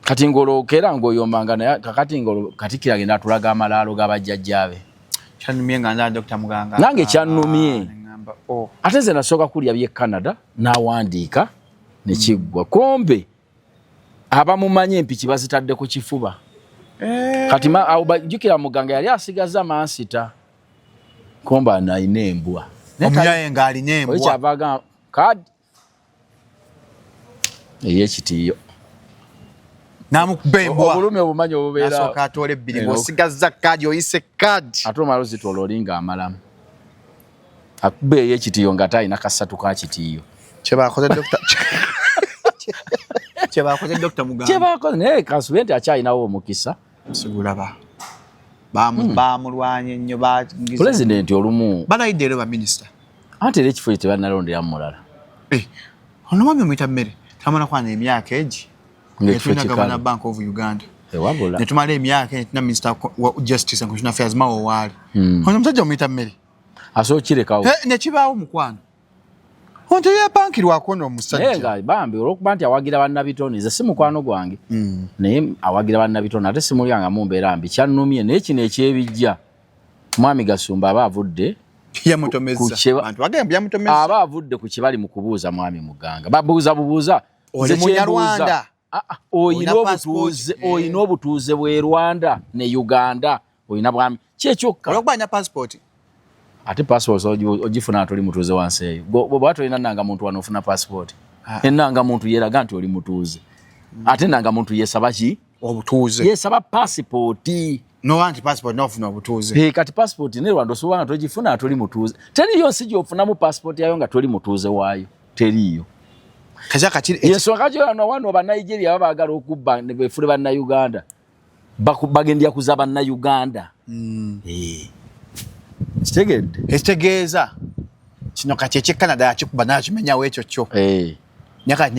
Kati ng'olwokeera ng'oyombanga naye kakati ng'olwo Katikkiro agenda atulaga amalaalo ga bajjajjaabe. Kyannumye nga nzala Dr. Muganga. Nange kyannumye. Ah, oh. Ate nze nasooka kulya by'e Canada n'awandiika ne kiggwa. Kombe abamumanyi empiki bazitadde ku kifuba. Eh. Kati awo jjukira Muganga yali asigaza mansita. Kombe alina embwa. Omuyaye ng'alina embwa. Oyo kyava agamba kaadi ey'ekitiiyo. N'amukuba embwa. Obulumi obumanyi obubeera. Nasooka atoola ebbiri ng'osigazza kaadi oyise kaadi. Ate omala ozitoola olinga amalamu. Akuba ey'ekitiiyo ng'ate alina kasatu ka kitiiyo. Kyebakoze Dr. Kyebakoze Dr. Muganga. Kyebakoze naye kansubire nti akyalinawo omukisa. Sigulaba. Bamulwanye nnyo ba Pulezidenti olumu. Balayidde era baminisita. Anti era ekifo ekyo tebannalonderamu mulala. Eh, ono mwami omuyita mmere tamala kwana emyaka egi. Ng'ekifo kikalu. Bank of Uganda. Ewabula. Ne tumala emyaka egi na Minister wa Justice and Constitutional Affairs Mao waali. Ono omusajja omuyita mmere. Asobola okukirekawo. Eh, ne kibaawo mukwano. Ono teyeepankirwako ono omusajja. Naye nga bambi olw'okuba nti awagira bannabitone nze si mukwano gwange. Naye awagira bannabitone ate simulyangamu mbeera mbi kyannumye naye kino ekyebijja Mwami Gasumba aba avudde aba avudde ku kibali mu kubuuza Mwami Muganga. Babuuza bubuuza. Oli Munyarwanda. Ah, ah, oyina obutuuze, oyina obutuuze bw'e Rwanda ne Uganda, oyina bwami. Ki ekyokka? Olw'okuba alina passport. Ate passport ogifuna toli mutuuze wa nsi eyo. Bw'oba tolina nnangamuntu wano ofuna passport. Ennangamuntu yeraga nti oli mutuuze. Ate ennangamuntu yesaba ki? Obutuuze. Yesaba passport. No anti passport n'ofuna obutuuze. Eh, kati passport ne Rwanda osobola nga togifuna toli mutuuze. Teriiyo nsi gy'ofunamu passport yayo nga toli mutuuze waayo. Teriiyo. Yensonga kati wano wano Banigeria baba baagala okubba ne beefule Bannayuganda. Bagendera kuza Bannayuganda. Eh. Kitegedde? Ekitegeeza kino kati eky'e Canada yakikuba n'akimenyawo ekyo kyo. Eh.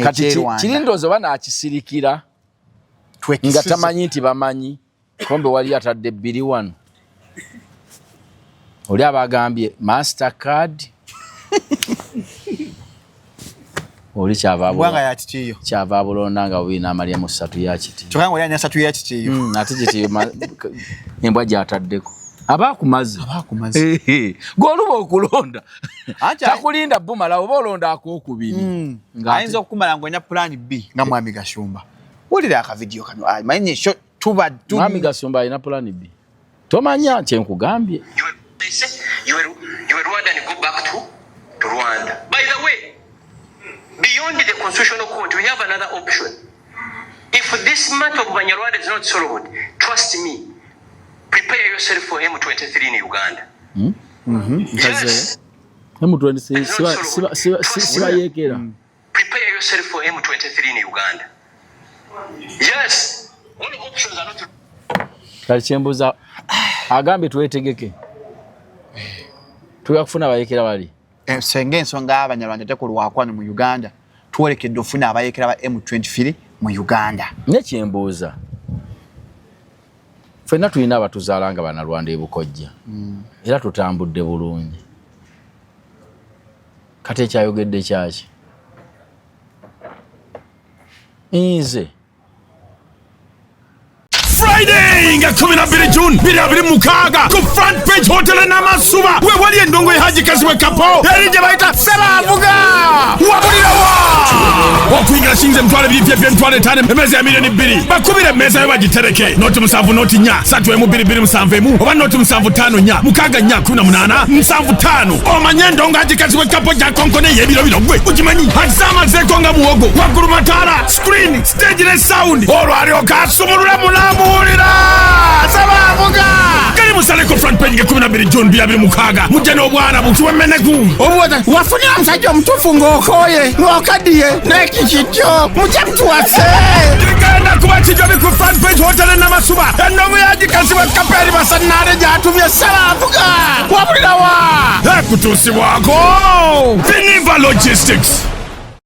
Kati kiri ndowooza oba n'akisirikira nga tamanyi nti bamanyi. Kombe wali atadde bbiri wano. Oli aba agambye Mastercard. Oli kyava kyava abulonda nga bubiri n'amalya mu ssatu ya kitiyo. Kyokka ng'oli alina ssatu ya kitiyo. Ate kitiyo embwa gy'ataddeko. Aba akumaze. Aba akumaze. Gw'oluba okulonda. Takulinda bumala oba olonda akookubiri. Ayinza okukumala ng'olina plan B nga Mwami Gashumba. Wulira akavidiyo kano. Manyi sho tuba Mwami Gashumba alina plan B. Tomanya kye nkugambye. You are Rwandan, go back to Rwanda. By the way, beyond the constitutional court, we have another option. If this matter of Banyarwanda is not solved, trust me, prepare yourself for M23 in Uganda. Yes. M23 siba yekera. Prepare yourself for M23 in Uganda. Yes. All options are not. Kali kyembuza agambye twetegeke. Tuya kufuna abayekera bali. Senga ensonga y'Abanyarwanda tekolwako wano mu Uganda. Twolekedde ofuna abayekera ba M23 mu Uganda. Ne kyembuuza. Ffenna tulina abatuzaala nga Bannarwanda e Bukojja. Era tutambudde bulungi. Kati ekyayogedde kyaki? Nze Friday nga 12 June 2026 ku Front Page Hotel Namasuba we wali endongo ya Haji Kazibwe Kapo eri gye bayita Ssebavuga wabulirawa okuyingira shinze emitwalo ebiri pyepye emitwalo etaano emmeeza ya milioni bbiri bakubira emmeeza yo bagitereke noti musanvu noti nnya ssatu emu bbiri bbiri musanvu emu oba noti musanvu ttaano nnya mukaaga nnya kumi na munaana nsanvu ttaano omanye endongo Haji Kazibwe Kapo gyakonkona ey'ebiro bino gwe ogimanyi azze amazeeko nga muwogo waggulu mataala screen stage ne sound olwo alyoka asumulula munamuwulira Ssebavuga gali musaleko Front Page nga 12 June 2026 mujja n'obwana bukiwemeneku obuwota wafunira omusajja omutuufu ng'okooye ng'okaddiye n'ekikikyo mujja mutuwase kigenda kuba kijobi ku Front Page Hotel e Namasuba endongo ya Kazibwe Kapo eri basannaale gy'atumye Ssebavuga wabulirawa ekutuusibwako Viniva Logistics.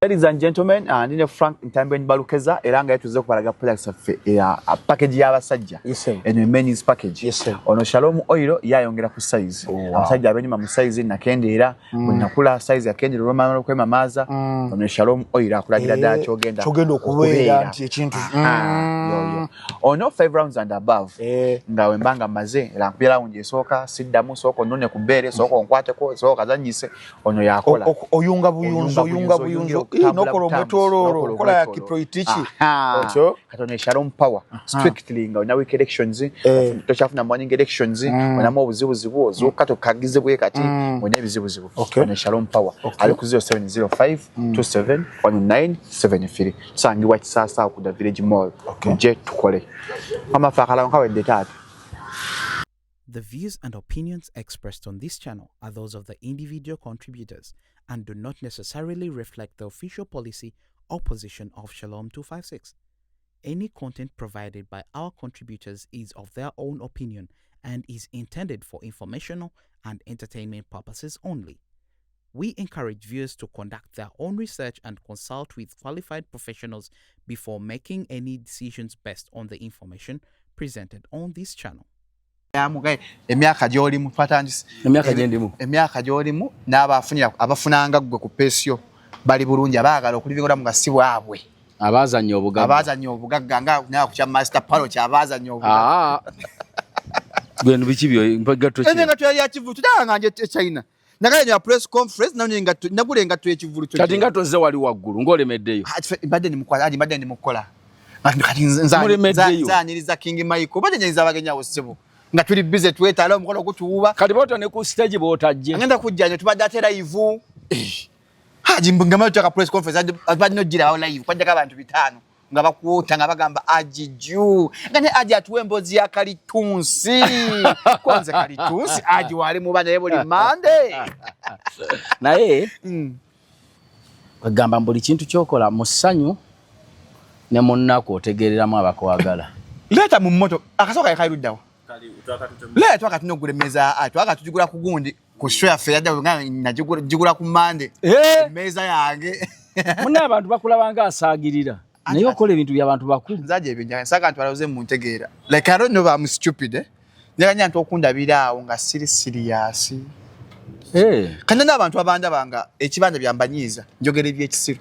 Ladies and gentlemen, ndine Frank Ntambi Balukeza era nga yatuze okubalaga products affe ya package y'abasajja. Yes, sir. Eno men's package. Yes, sir. Ono Shalom Oil yayongera ku size. Oh, wow. Abasajja abenyuma mu size nakendeera, bwe nakula size yakendeera olw'amala okwemamaaza. Ono Shalom Oil akulagira ddala ky'ogenda Ky'ogenda okubeera nti ekintu. Yoyo. Ono 5 rounds and above. Nga wembanga maze era nkubye round esooka siddamu, sooka onnone ku bbeere, sooka onkwateko, sooka kazannyise. Ono yakola. Oyunga buyunzo, oyunga buyunzo. Nokola omwetooloolo, okola ya kiproitiki. Otyo. Kati ono Shalom Power strictly nga olina week erections, tokyafuna morning erections, olinamu obuzibuzibu, ozuuka tokagize bwe kati, olina ebizibuzibu. Ono Shalom Power ali ku 0705 27 1973. Tusangibwa Kisaasa ku The Village Mall. Mujje tukole. Mama Fakala nkawedde taata. The views and opinions expressed on this channel are those of the individual contributors and do not necessarily reflect the official policy or position of Shalom 256. Any content provided by our contributors is of their own opinion and is intended for informational and entertainment purposes only. We encourage viewers to conduct their own research and consult with qualified professionals before making any decisions based on the information presented on this channel. Yamugaye emyaka gy'olimu twatandise. Emyaka gye ndimu. Emyaka gy'olimu n'abafunira abafunanga ggwe ku peesyo bali bulungi, abaagala okulibigolamu nga si bwabwe. Abaazannya obugagga. Abaazannya obugagga nga nawe ku kya Master Palo kyabaazannya obugagga. Ah. Gwe biki byo mpagatto ki? Ene nga tuyali yakivulu tudanga nje e China. Nagala ya press conference nayo engatto nagula engatto ekivulu kyo. Kati engatto ze wali waggulu ng'olemeddeyo. Mbadde ndi mukwala, mbadde ndi mukola. Kati Mulemeddeyo. nzaniriza King Michael, mbadde nyaniriza abagenyi awo ssebo. Nga tuli busy twetala omukono gutuwuba. Kati bw'otyo ne ku stage bw'otajje. Ngenda kujja nyo tubadde ate live. Haji mbungama tutaka press conference abadde nojjira awo live kwajjako abantu 5 nga bakuwota nga bagamba Aji juu. Nga ne Aji atuwa emboozi ya kalitunsi. Kwanza kalitunsi Aji wali muba naye buli Monday. Naye bagamba buli kintu ky'okola mu ssanyu ne mu nnaku otegeereramu abakwagala. Leeta mu mmoto akasooka kaluddawo. Leeta twaka tulina okugula emmeeza ya twaka tugigula ku gundi ku show yaffe yadda nga nagigula ku Monday. Emmeeza yange. Munna abantu bakulaba nga asaagirira. Naye okola ebintu by'abantu bakulu. Nze aje ebyo njagala nsaaga nti balowooze mu ntegeera. Like I don't know I'm stupid, eh? Njagala nnyo nti okundabira awo nga siri serious. Kandi n'abantu abandaba nga ekibanja byambanyiiza, njogera ebyekisiru.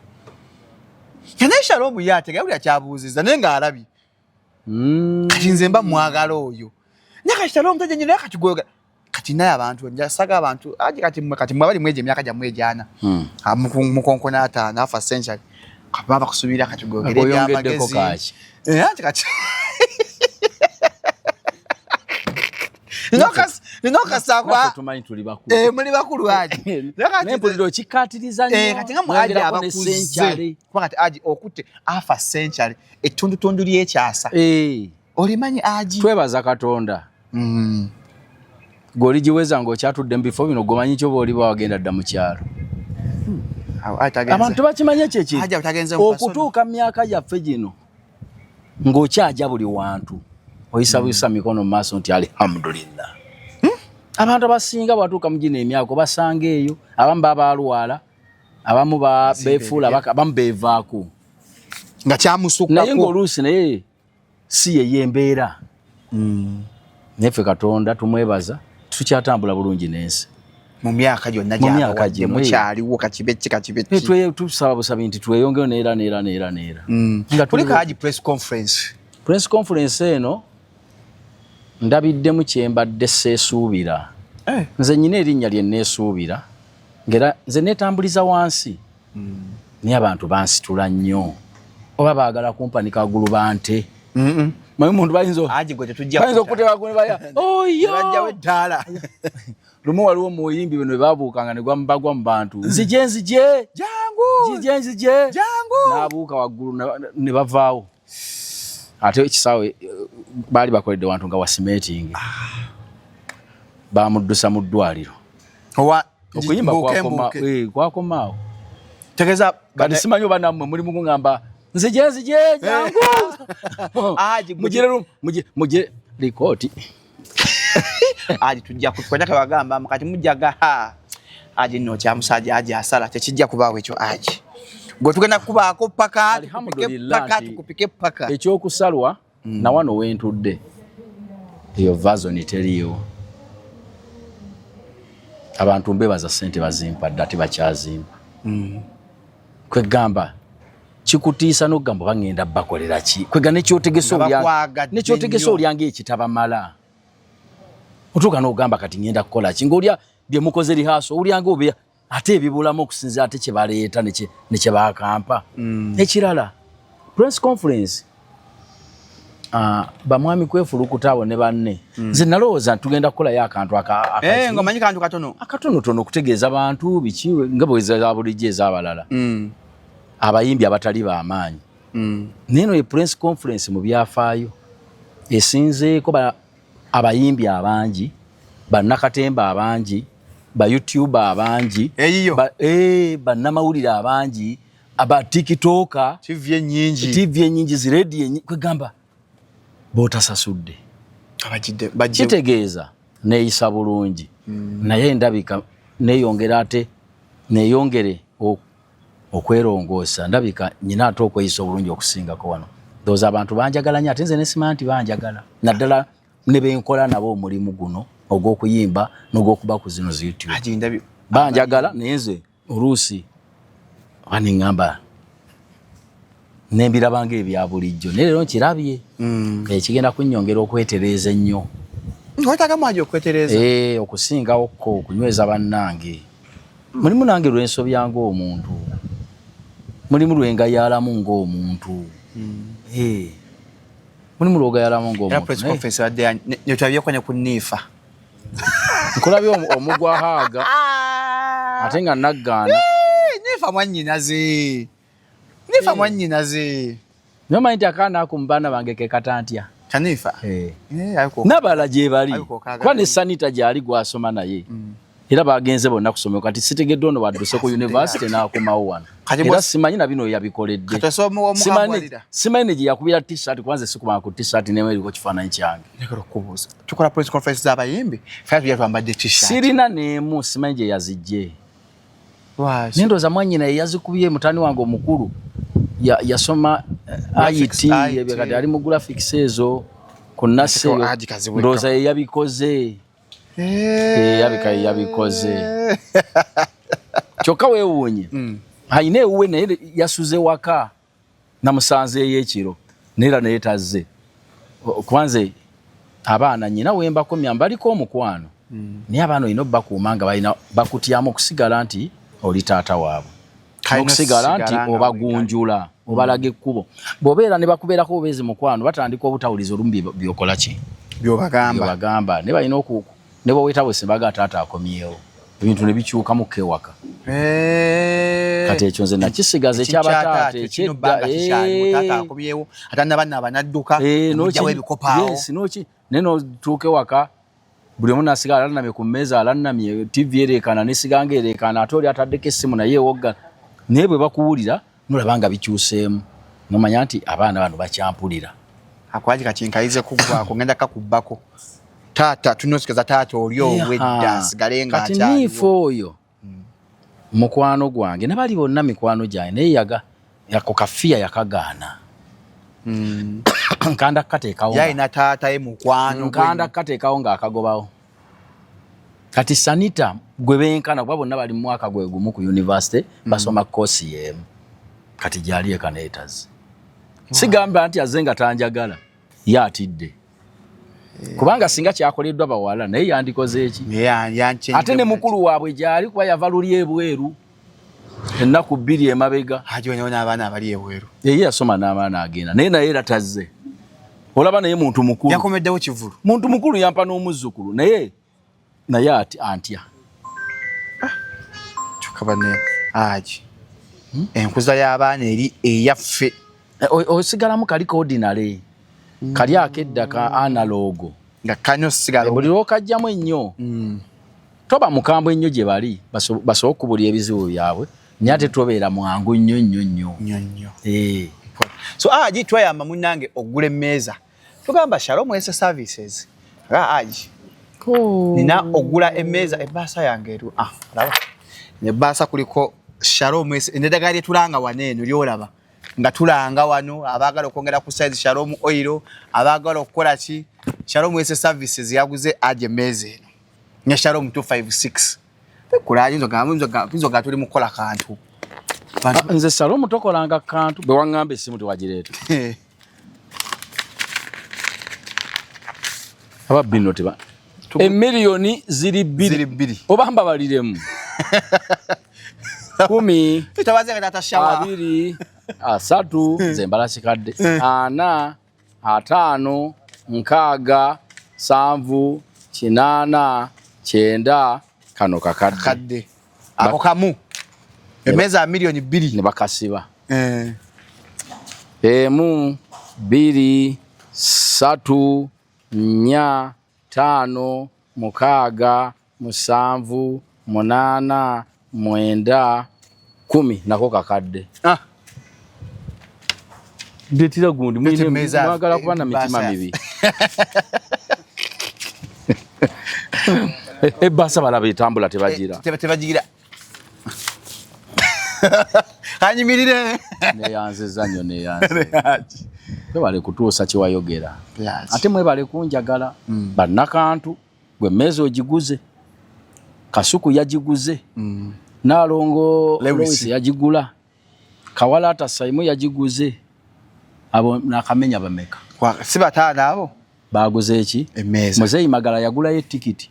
Naye Shalom ye ategeera buli akyabuuzizza naye ng'alabye. Kati nze mba mwagala oyo. Naye kati Shalom tajja nnyo naye kati gwe kati naye abantu njasaga abantu aje kati mmwe kati mmwe abali mwejo emyaka gyammwe egyana. Mukonkona ataano half a century. Baba bakusuubira kati gwogere Oyongeddeko ebyamagezi. kaaki? Anti kati. Nino Naffe tumanyi tuli bakulu. Muli bakulu aje. Naye kati Naye mpulira okikkaatiriza nnyo. Kati nga mu aje Mwongerako ne abakuze. century. Kuba kati aje okutte half a century ettundutundu ly'ekyasa. Olimanyi aje? Twebaza Katonda. Gw'oligiweza ng'okyatudde mu bifo bino gw'omanyi ky'oba oliba wagenda dda mu kyalo. Abantu bakimanyi ekyo ekintu. Aje tagenze mu personal. Okutuuka mu myaka gyaffe gino ng'okyaja buli wantu oyisa buyisa mikono mu maaso nti alhamdulillah. Abantu abasinga bwatuuka mu gino emyaka obasanga eyo, abamu baba balwala, abamu beefuula, abamu beevaako. Nga kyamusukkako. Naye ng'oluusi naye si ye y'embeera. Naye ffe Katonda tumwebaza tukyatambula bulungi n'ensi. Mu myaka gyonna Mu myaka gy'abawadde gino, mukyaliwo kakibe ki, kakibe ki. Tusaba busabi nti tweyongeyo neera, neera, neera, neera. Nga tuli Kulika Haji press conference. Press conference eno ndabiddemu kye mbadde seesuubira. Nze nnyina erinnya lye neesuubira, ng'era nze neetambuliza wansi. Naye abantu bansitula nnyo. Oba baagala kumpanika gulubante. Manyi omuntu Haji gwe tetujja bayinza kuta. okuteeka gwe baya, Oyo! Bajjawo eddaala. Lumu waliwo omuyimbi bino bwe baabuukanga ne bagwa mu bantu. Nzije, nzije! Jangu! Nzije, nzije! Jangu! N'abuuka waggulu ne bavaawo. Ate ekisaawe, baali bakoledde wantu nga wasimeetingi. Baamuddusa mu ddwaliro. Owa, Okuyimba mbuuke, mbuuke. kwakoma awo. Tegeeza Kati simanyi oba nammwe muli mu kuŋŋamba, nzije, nzije, jangu! Haji, gwe Mugire lumu, mugire likooti. Haji, tujja kukwenda kabagamba, kati mujjaga, ha. Haji nno kyamusajja, Haji asala, tekijja kubaawo ekyo, Haji. Gwe tugenda kubaako paka Alhamdulillah paka nti- tukupike paka. Ekyokusalwa na wano wentudde eyo version teriiwo. Abantu mbebaza ssente bazimpa dde ate bakyazimpa. Kwegamba kikutiisa n'okugamba oba ŋŋenda bakolera ki, kwega nekyotegesa Nga bakwagadde nekyotegesa nnyo. Olyanga ekitabamala otuuka n'ogamba kati ŋŋenda kukola ki, ng'olya bye mukoze rehearsal, olyanga obe ate ebibulamu okusinziira ate kye baleeta ne kye bakampa. Ekirala, press conference, bamwami kwefulukuta abo ne banne, nze nalowooza nti tugenda kukolayo akantu Eh, ng'omanyi kantu katono. Akatonotono okutegeeza bantu biki nga bweza bulijjo ez'abalala abayimbi abatali bamaanyi. Naye eno ye press conference mu byafaayo esinzeeko abayimbi abangi, bannakatemba abangi, ba youtuber abangi, Eyiyo. Bannamawulire abangi, aba TikToker. TV ennyingi. TV ennyingi, zirediyo ennyingi, kwegamba bootasasudde. Abajidde bajje. Kitegeeza neeyisa bulungi, naye endabika neeyongera ate neeyongere okwerongoosa. Ndabika nyina ate okweyisa obulungi okusingako wano. Ndowooza abantu banjagala nnyo, ate nze nesimanya nti banjagala, naddala ne benkola nabo omulimu guno ogw'okuyimba n'ogw'okuba ku zino zi YouTube. Haji ndabi. Banjagala, naye nze oluusi oba neŋŋamba nembirabanga ebya bulijjo, naye leero nkirabye ekigenda kunnyongera okwetereeza ennyo. Wetaaga mwaji okwetereeza. Eh, okusingawo ko okunyweza bannange. Mulimu nange lwensobya ng'omuntu, mulimu lwengayalamu ng'omuntu. Eh, mulimu lwogayalamu Era ng'omuntu. press Naye conference badde netulabyeko ne ku Niifa. Nkulabye omugwa haaga ate nga naggaana. Eh, Niifa mwannyinaze. Niifa mwannyinaze. Naye omanyi nti akaana ako mu baana bange ke katantya. Kaniifa. Eh. Eh, aliko. N'abalala gye bali. Aliko kaagala Kuba ne Sanita gyali gwasoma naye, era bagenze bonna kusomero. Kati sitegedde ono wadduse ku university n'akomawo wano. Kati Era simanyi na bino yabikoledde. Kati osoma omukamwalira. Simanyi ne gye yakubira T-shirt, kubanze sikubanga ku T-shirt nemu eriko kifaananyi kyange. Njagala okukubuuza. Tukola press conference z'abayimbi. Ffe tujja twambadde T-shirt. Sirina n'emu, simanyi gye yazijje. Lwaki? Naye ndowooza mwannyina ye yazikubye, mutani wange omukulu yasoma Graphics, IT, IT. ebyo kati ali mu graphics ezo ku nasi Ate eyo. Haji Kazibwe. Ndowooza ye yabikoze. Yabika ye yabikoze. Kyokka weewuunye, ayina ewuwe naye yasuze waka, namusanzeeyo ekiro, naye era naye tazze. Kubanze abaana nyina wembakomya mbaliko omukwano, naye abaana olina obbakuuma nga balina bakutyamu okusigala nti oli taata waabwe, Kalina okusigala nti sigala nga obagunjula, obalaga ekkubo. Bw'obeera ne bakubeerako obubeezi mukwano, batandika obutawuliza olumu byokola ki Byobagamba. Byobagamba, naye balina ne bweweta bwe simbaga taata akomyewo, ebintu ne bikyukamu ewaka. Kati ekyo nze nakisigaza ekyabataata. Ekino bbanga kikyaliwo, taata akomyewo, ate n'abaana abanadduka omugyawo ebikopo awo. Yes, noki naye notuuka ewaka buli omu nasigala alannamye ku mmeeza, alannamye, TV ereekaana nesiga nga ereekaana, ate oli ataddeko essimu naye ewogga. Naye bwe bakuwulira nolaba nga bikyuseemu, nomanya nti abaana bano bakyampulira. Akwaki kati nkayize kuggwako ngenda kakubbako taata, tunosigaza taata oli owedda asigale nga Kati akyaliwo. Niifa oyo mukwano gwange, ne bali bonna mikwano gyange, naye yaga ako kafiya yakagaana. Nkanda kukateekawo. Yalina taata ye mukwano gwe. Nkanda kukateekawo ng'akagobawo. Kati Sanita gwe benkana, kuba bonna bali mu mwaka gwe gumu ku university, basoma koosi y'emu, kati gyali ekaneetazi. Sigamba nti azze nga tanjagala, ye atidde kubanga singa kyakoleddwa bawala naye yandikoze eki. Naye yankyenje Ate ne mukulu waabwe gyali, kuba yava luli ebweru ennaku 2 emabega. Haji wenewo n'abaana abali ebweru. Ye yasoma n'abaana agenda naye, naye era tazze. Olaba naye muntu mukulu. Yakomeddewo kivulu. Muntu mukulu, yampa n'omuzzukulu, naye ati antya. Kyokka banne Haji, enkuza y'abaana eri eyaffe. Eh, osigalamu kali ordinary, kali akedda ka analog. Nga kalina osigala. Buli lwokajjamu ennyo, toba mukambwe ennyo gye bali, basobole okubulya ebizibu byabwe, naye ate tobeera mwangu nnyo nnyo nnyo. Nnyo nnyo. Eh. So Haji, twayamba munnange okugula emmeeza, tugamba Shalom Health Services nga Haji nina ogula emmeeza, ebbaasa yange eru, ah, olaba ebbaasa kuliko. Shalom eddagala lyetulanga wano eno lyolaba nga tulanga wano, abaagala okwongera ku size Shalom oil, abaagala okukola ki, Shalom S services yaguze aje emmeeza eno ne Shalom 256 kulaayinza tuli mukukola kantu. Nze Shalom tokolanga kantu, bwe waŋŋamba essimu tewagireeta. Aba bino teba emiliyoni ziri bbiri oba mbabaliremu 10 20 30, nze mbala kikadde, 40 50 60 70 80 90, kano kakadde ako kamu emmeeza miliyoni 2 ne bakasiba. 1 2 3 4 5 6 7 8 9 10, nako kakadde. Ndetira gundi mwagala kuba na mitima mibi. Ebasa balaba etambula tebagira. Tebagira. Kanyimirire. Neyanziza nnyo, neyanziza. Mwebale kutuusa kyewayogera. Ate mwebale kunjagala. Bannakantu gwe mmeeza ogiguze. Kasuku yagiguze. Nalongo Lewis yagigula. Kawalata Saimu yagiguze. Abo nakamenya bameka. Si bataano abo? Baguze eki? Emmeeza. Muzeeyi Magala yagulayo etikiti.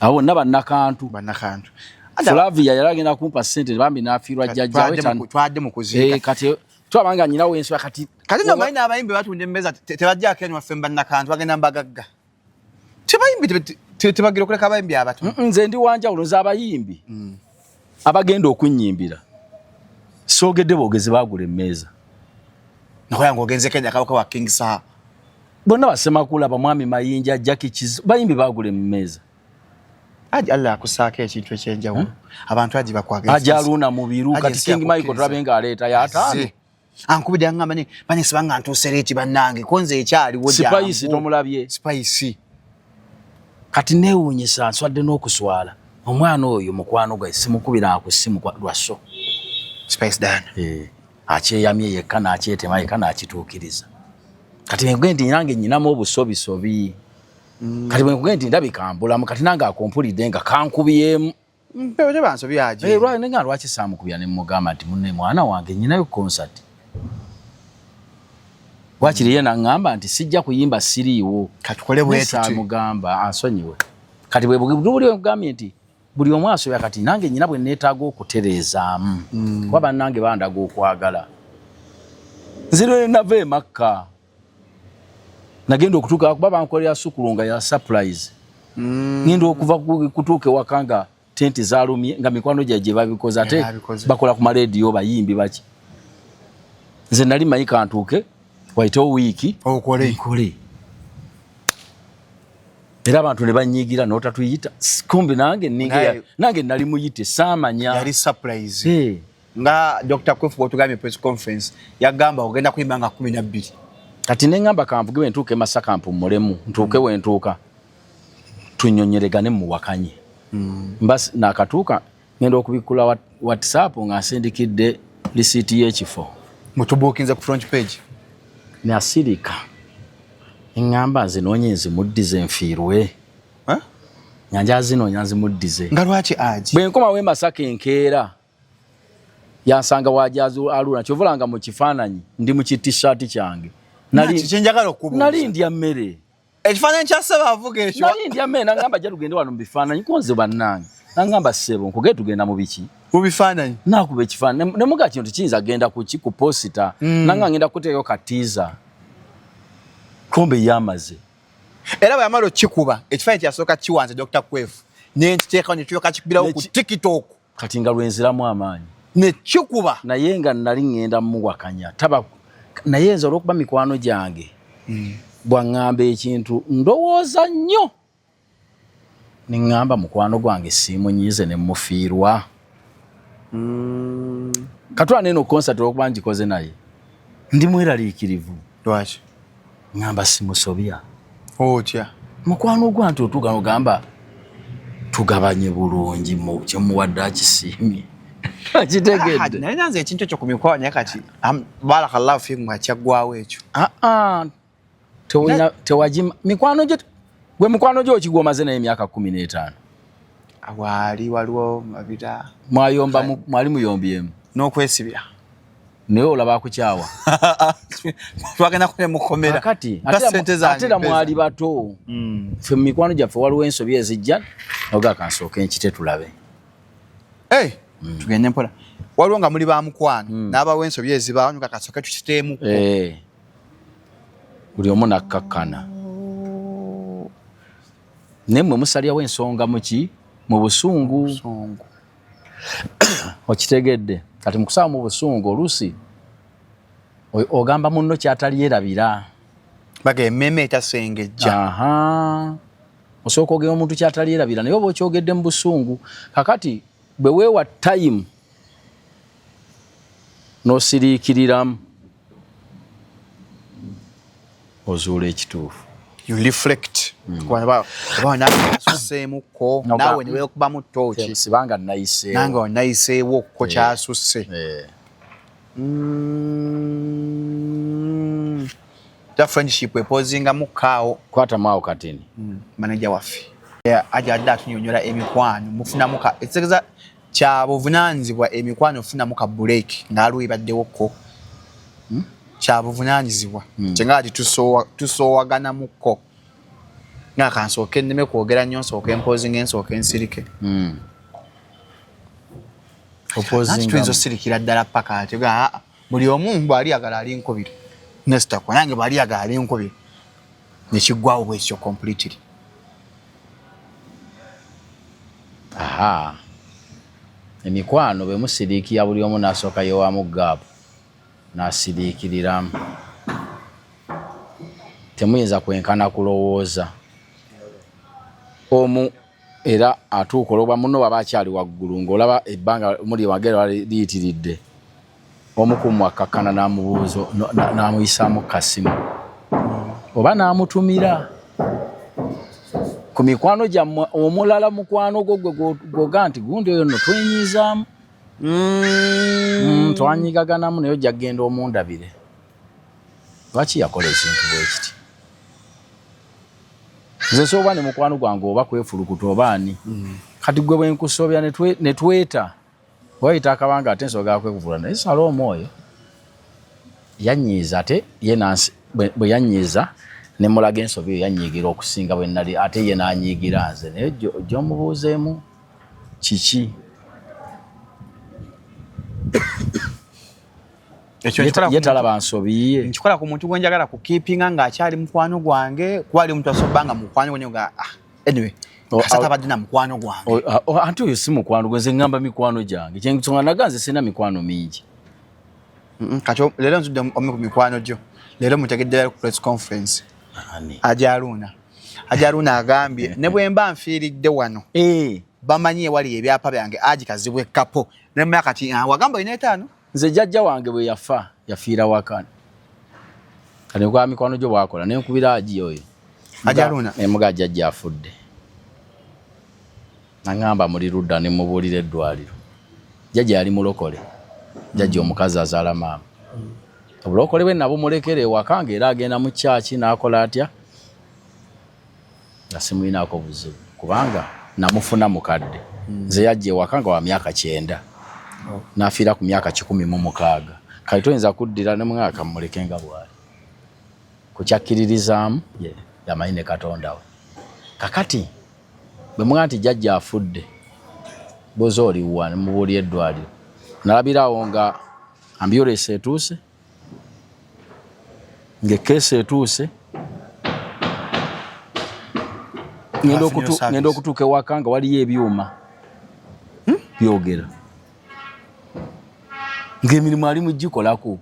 Abo bonna bannakantu. Bannakantu. Flavia yali agenda kumpa ssente bambi n'afiirwa jjajjaawe. Twadde mu kuziika. Kati twabanga nnyina w'enswa kati. Kati nno omanyi n'abayimbi batunda emmeeza tebajjaako eno waffe bannakantu bagenda mbagagga. Tebayimbi tebagira okuleka abayimbi abato. Nze ndi wanjawulo, nze abayimbi abagenda okunnyimbira soogedde boogezi baagula emmeeza. Nakola ng'ogenze Kenya kabaka wa King Saha. Bonna basemakula bamwami Mayinja, Jackie Kizo, bayimbi baagula emmeeza. Aji Allah akusaako ekintu ekyenjawulo. Abantu aji bakwagala. Aji Aluna Mubiru, kati King Michael tulabe ng'aleeta ya ataano. Ankubidde aŋŋamba ne bane sibanga ntuuse leeti bannange ko nze ekyaliwo jangu. Spice tomulabye. Spice. Kati neewuunyisa nswadde n'okuswala. Omwana oyo mukwano gwe simukubira ku ssimu lwa so. Spice Diana. Akyeyamye yekka n'akyetema yekka n'akituukiriza. Kati bwe nkugambye nti nange nnyinamu obusobisobi. Kati bwe nkugambye nti ndabika mbulamu, kati nange akompulidde nga kankubyemu. Mpewo tebansobya aje. Nenga lwaki saamukubya ne mmugamba nti munne mwana wange nnyinayo concert. Wakiri ye n'aŋŋamba nti sijja kuyimba siriiwo. Katukole bwe tuti. Saamugamba ansonyiwe. Kati bwe buli nkugambye nti buli omu asobya, kati nange nnyina bwe neetaaga okutereezaamu. Kuba bannange bandaga okwagala. Nze lwe nava e Makka nagenda okutuuka kuba bankolera sukulu nga ya surprise. Ngenda okuva kutuuka ewaka nga tenti zaalumye nga mikwano gyaye gye babikoze ate bakola ku maleediyo bayimbi baki. Nze nali mmanyi kantuuke wayitewo wiiki okole. Era abantu ne banyiigira n'otatuyita. Kumbe nange ninga nange nali muyite saamanya. Yali surprise. Nga Dr. Kwefu bw'otugambye press conference yagamba ogenda kuyimba nga 12. Kati ne ŋŋamba kanvuge bwe ntuuka e Masaka mpummulemu, ntuuke we ntuuka tunnyonnyolegane muwakanye. Mba nakatuuka ngenda okubikkula WhatsApp nga nsindikidde lisiiti y'ekifo. Mutubuukinze ku front page. Nasirika. Ŋŋamba nze noonye nzimuddize nfiirwe. Nga njazinoonya nzimuddize. Nga lwaki aji? Bwe nkomawo e Masaka enkeera yansanga wajazu aluna kyovulanga mu kifaananyi ndi mu ki-t-shirt kyange. Nali ndya mmere. Ekifaananyi kya ssebo avuga ekyo. Nali ndya mmere nangamba jja tugende wano mu bifaananyi ko nze bannange. Nangamba ssebo nkugee tugenda mu biki? Mu bifaananyi. Naakuba ekifaananyi ne muga kino tekiyinza genda ku ki ku posita. Nanga ngenda kuteekayo ka teaser. Kombe yamaze. Era bwe yamala okukikuba ekifaananyi kyasooka kiwanze Dr. Kwefu ne nkiteekawo ne tulyoka kikubirawo ku TikTok. Kati nga lwenziramu amaanyi. Ne kikuba. Naye nga nali ŋŋenda mmuwakanya. Taba naye nze olw'okuba mikwano gyange bw'aŋŋamba ekintu ndowooza nnyo. Ne ŋŋamba mukwano gwange siimunyiize ne mmufiirwa. Katwala n'eno concert olw'okuba ngikoze naye ndi mweraliikirivu. Lwaki? Ŋŋamba simusobya. Otya? Mukwano gwange otuuka n'ogamba Tugabanye bulungi, kyemuwadde akisiimye, akitegedde. Naye nanze ekintu ekyo ku mikwano, naye kati barakallahu fiikum, nga kyaggwawo ekyo. Ah, tewagima mikwano gyo, gwe mukwano gyo okigwa omaze naye emyaka 15. Waali waliwo mabira. Mwayomba, mwali muyombyemu. N'okwesibira. Naye olaba akukyawa. Twagenda kule mukomera. Kati ate era mwali bato. Ffe mu mikwano gyaffe waliwo ensobi ezijja oga kansooke nkite tulabe. Tugende mpola. Waliwo nga muli ba mukwano, n'abawo ensobi ezibaawo nga kasooke tukiteemu. Buli omu nakkakkana, naye mmwe musalyawo ensonga muki mu busungu. Okitegedde? Kati mu kusaba mu busungu, oluusi ogamba munno kyatalyerabira. Baga emmeeme etasengejja. Aha, osooka ogenda omuntu kyatalyerabira, naye oba okyogedde mu busungu. Kakati bwe weewa time n'osiriikiriramu, ozuula ekituufu. You reflect, oba nasuseemukko naawe niweekubamu tooki. Sibanga nayiseewo. Nange onayiseewo ko kyasusse. Ta friendship epozingamu kaawo. Kwatamu awo katini. Manager waffe aja adde atunyonyola emikwano mufunamu ka ekitegeeza kyabuvunaanyizibwa emikwano ofunamu ka break ng'aliwo ebaddewokko. Kyabuvunaanyizibwa kyenga ati tusoowaganamuko nga kansooke nneme kwogera nnyo, nsooke mpozinga, ensooke nsirike. Anti tuyinza osirikira ddala paka ati ga buli omu bw'ali agala ali nkubira nesitakwa nange bw'ali agala ali nkubira nekiggwawo bwekityo completely. Aha, emikwano bwe musiriikira, buli omu n'asooka yewamu gap n'asiriikiriramu, temuyinza kwenkana kulowooza. Omu era atuuka olwokuba munno waba akyali waggulu, ng'olaba ebbanga muli wagera liyitiridde, omu ku mmwe akkakkana n'amubuuza, n'amuyisaamu kasimu oba n'amutumira ku mikwano gyammwe omulala mukwano gwo gwe gwoga nti gundi oyo nno twenyiizaamu, twanyigaganamu, naye ojja kugenda omundabire lwaki yakola ekintu bwe kiti. Nze nsobola ne mukwano gwange oba kwefulukuta oba ani. Kati gwe bwenkusobya ne tweta wayita akabanga, ate nsobola kwekuvula, naye sala omwoyo yanyiiza, ate ye nansi bwe yanyiiza ne mulaga ensobi eyo, yanyiigira okusinga bwe nali, ate ye n'anyiigira nze, naye gy'omubuuzeemu kiki. Ekyo nkikola ye talaba nsobi ye. Nkikola ku muntu gwe njagala kukeepinga ng'akyali mukwano gwange, kuba ali omuntu asobola nga mukwano gwe nga ah, anyway, kasita tabadde na mukwano gwange. Anti oyo si mukwano gwe, nze ŋŋamba mikwano gyange, kyensonga naga nze sirina mikwano mingi. Kati leero nzudde omu ku mikwano gyo, leero mutegedde ku press conference. Ani? Ajaluuna, Ajaluuna agambye ne bwe mba nfiiridde wano, bamanyi ewali ebyapa byange, Aji Kazibwe Kapo nemaya. Kati ah, wagamba olina etaano. Nze jjajja wange bwe yafa, yafiira waka. Kati kwa mikwano gyo bwakola nenkubira Aji oyo. Ajaluuna. Nemuga jjajja afudde, naŋŋamba muli ludda, ne mubuulira eddwaliro. Jjajja yali mulokole, jjajja omukazi azaala maama. Obulokole bwe nabumulekera ewaka, ng'era agenda mu kyaki n'akola atya, nga simulinaako buzibu kubanga namufuna mukadde. Nze yajja ewaka nga wa myaka 90, n'afiira ku myaka 106. Kale toyinza kuddira ne mwaka mumuleke nga bw'ali kukyakkiririzaamu, ye yamanyi ne Katonda we. Kakati bwe muga nti jjajja afudde, boza oliwa, ne mubuulira eddwaliro, nalabirawo nga ambulance etuuse, ng'ekkeesi etuuse. Ngenda Afunye service. Ngenda okutuuka ewaka nga waliyo ebyuma byogera ng'emirimu ali mugikolako,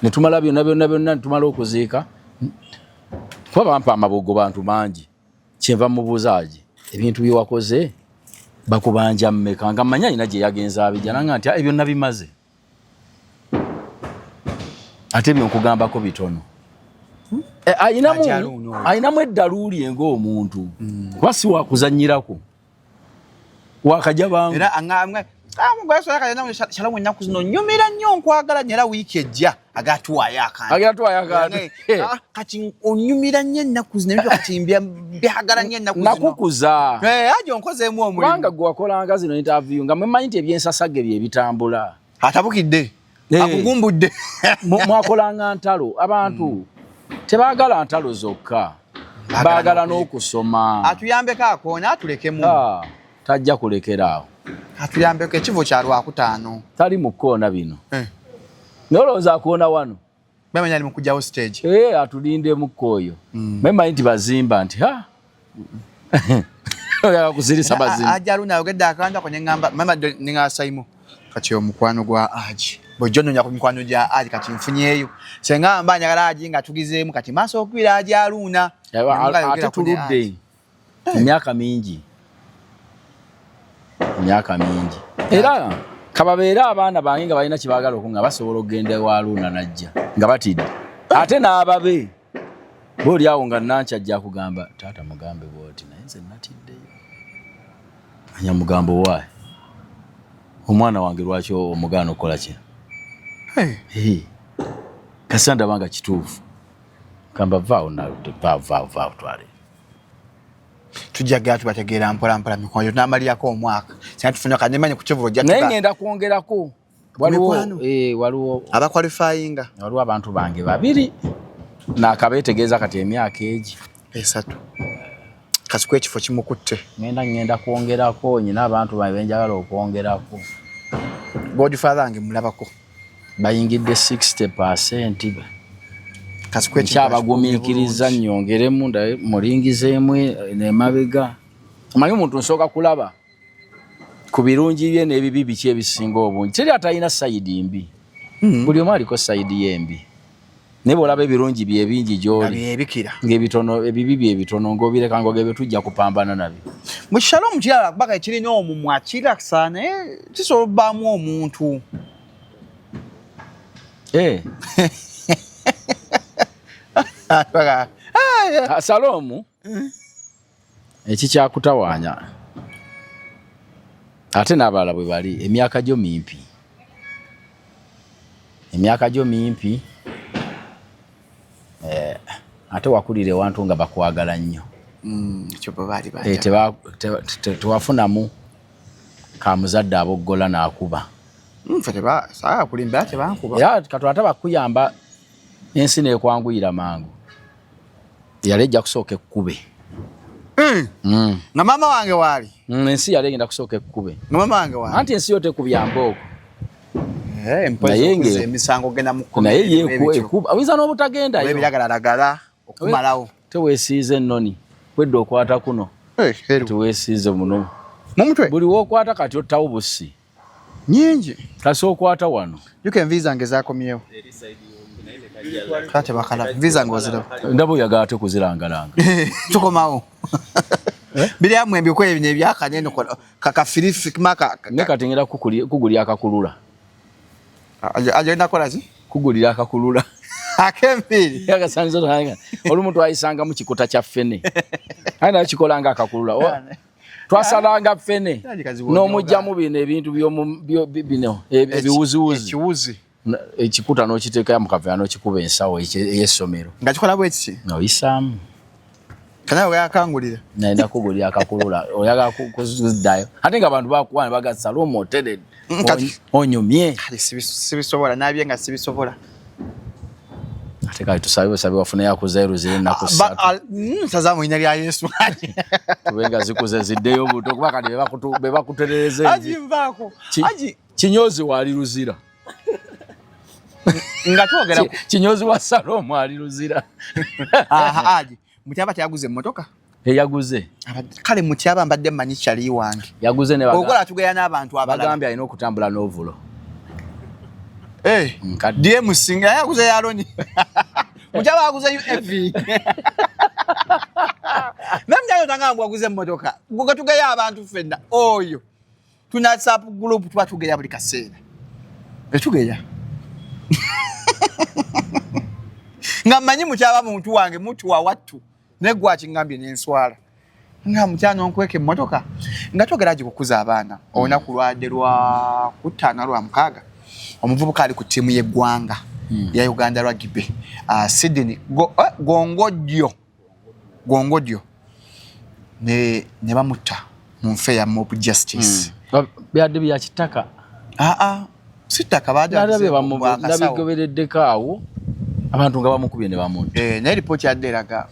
ne tumala byonna byonna byonna, ne tumala okuziika, kuba bampa amabugo bantu mangi. Kyenva mubuuza agi ebintu byewakoze bakubanja mmeka, nga mmanyi alina gye yagenza abijja, nanga nti "Ah, ebyo nabimaze, ate ebyo nkugambako bitono." Ajaluuna oyo. Ayinamu eddaluuli ng'omuntu, kuba si wakuzannyirako. Wakajja bangu. Era Shalom ennaku zino nyumira nnyo, nkwagala nnyo, era wiiki ejja agatuwaayo akantu. Agatuwaayo akantu. Kati onyumira nnyo ennaku zino, ebintu kati mbyagala nnyo ennaku zino. Nakukuza. Ajo onkozeemu omulimu. Kubanga gwe wakolanga zino interview nga mwemanyi nti ebyensasage bye bitambula. Atabukidde. Akugumbudde. Mwakolanga ntalo. Abantu tebaagala ntalo zokka. Baagala n'okusoma. Atuyambeko akoona atulekemu. Tajja kulekera awo. Atuyambeko ekivo kya Lwakutaano. Tali mu kkoona bino. Naye olowooza akoona wano. Bamanya ali mu kujjawo stage. Atulinde mu kkooyo. Mwemanyi nti bazimba nti ha. Oyagala kuzirisa bazimba. Ajja Haruna ayogedde akantu ako ne ŋŋamba mama ne ŋŋamba Saimo. Kati omukwano gwa Haji. Bw'ojja onoonya ku mikwano gya Haji kati nfunyeeyo. Senga mba njagala Haji nga tugizeemu kati maaso okubira Haji Haruna. Ate tuludde emyaka mingi. Emyaka mingi. Era kababeere abaana bange nga balina kye baagala okunga basobola okugenda ewa Haruna n'ajja nga batidde. Ate n'ababe bw'oli awo nga Nankya ajja kugamba taata mugambe bw'oti naye nze natiddeyo. Anya mugambo waayi omwana wange lwaki omugaana okukola kino? Kasita ndaba nga kituufu. Gamba vaawo naludde vaawo vaawo vaawo twale. Tujja gera tubategeera mpola mpola mikwano tunamalirako omwaka. Singa tufuna kanemanye ku kivulo ojja naye ngenda kwongerako. Waliwo abakwalifayinga. Waliwo abantu bange babiri nakabeetegeeza kati emyaka egi esatu. Kasiku ekifo kimukutte. Ngenda kwongerako nyina abantu bange benjagala okwongerako. Godfather wange mulabako. Bayingidde 60%. Nkyabagumiikiriza nnyongeremu ndabe mulingizeemu nemabega. Omanyi omuntu nsooka kulaba ku birungi bye n'ebibi biki ebisinga obungi. Teri atalina sayidi mbi. Buli omu aliko sayidi ye embi. Naye bw'olaba ebirungi bye bingi gy'oli, ng'ebitono ebibi bye bitono ng'obireka ng'ogebe tujja kupambana nabyo. Mu Shalom kirala kubanga kirina omumwa kirakisa naye kisobola obbaamu omuntu. Shalom ekikyakutawaanya ate n'abalala bwe bali emyaka gyo mimpi. Emyaka gyo mimpi. Ate wakulira ewantu nga bakwagala nnyo. Tewafunamu ka muzadde aboggola n'akuba. Era Katonda taba kuyamba ensi n'ekwanguyira mangu. Yali ejja kusooka ekkube. Nga maama wange waali. Ensi yali egenda kusooka ekkube. Nga maama wange waali. Anti ensi yo tekubya mbooko. Naye emisango ogenda mu kkomera. Naye ekuba. Oyinza n'obutagendayo. Ebiragalalagala okumalawo. Teweesiize ennoni. Wedde okwata kuno. Teweesiize muno. Mu mutwe? Buli w'okwata kati ottawo bussi. Nyingi. Kasi okwata wano. Yuka envi zange zaakomyewo. Kate bakala envi zange waziraba. Ndaba oyagala ate kuzirangalanga. Tukomawo. Biri amwe ebikoye bino ebyakanya kakafirifi maka. Ne kati ngenda kugulira akakulula. Agenda kukola ki? Kugulira akakulula. Ak'enviiri. Yakasanze tanga. Olumu twayisanga mu kikuta kya ffene. Aye nayo kikola nga akakulula. Twasalanga ffene n'omugyamu bino ebintu bino ebiwuziwuzi. Ekiwuzi. Ekikuta n'okiteekayo mu kaveera n'okikuba ensawo ey'essomero. Nga kikola bwe kiti? Oyisaamu. Kana oyakangulira. Nenda kugulira akakulula. Oyagala kuziddayo. Ate nga abantu bakuwa ne bagamba Salomo oteredde. Onyumye. Kale sibisobola nabye nga sibisobola. Ate kale tusabe busabe wafuneyo akuzeeru ziri ennaku ssatu. Nsaza mu linnya lya Yesu. Tubenga zikuze ziddeyo buto kuba kati be bakuterereza envi. Haji nvaako. Haji. Kinyozi waali Luzira. Nga twogera Kinyozi wa Salomo ali Luzira. Haji, Mutyaba teyaguze emmotoka? Eyaguze. Kale Mutyaba mbadde mmanyi kyali wange. Yaguze ne okola tugera n'abantu abalala. Bagambye alina okutambula n'ovulo. DMC nga yaguze ya Loni. Mutyaba aguze UAV. Namjayo tangamba aguze emmotoka. Gwe tugeya abantu ffenna oyo. Tuna WhatsApp group tuba tugeya buli kaseera. Etugeya. Nga mmanyi Mutyaba muntu wange mutu wa wattu. Ne gwa kingambye n'enswala. Nga mukyano nkweka emmotoka nga twogera gikukuza abaana. Olunaku lwadde lwa kutaano lwa mukaaga, omuvubuka ali ku ttiimu y'eggwanga ya Uganda Rugby, Sydney Gongodyo Gongodyo ne bamutta mu nfa ya mob justice. Byadde bya kitaka. Aa, si ttaka. Nabigobereddeko awo, abantu nga bamukubye ne bamutta. Eh, naye ripooti yadde eraga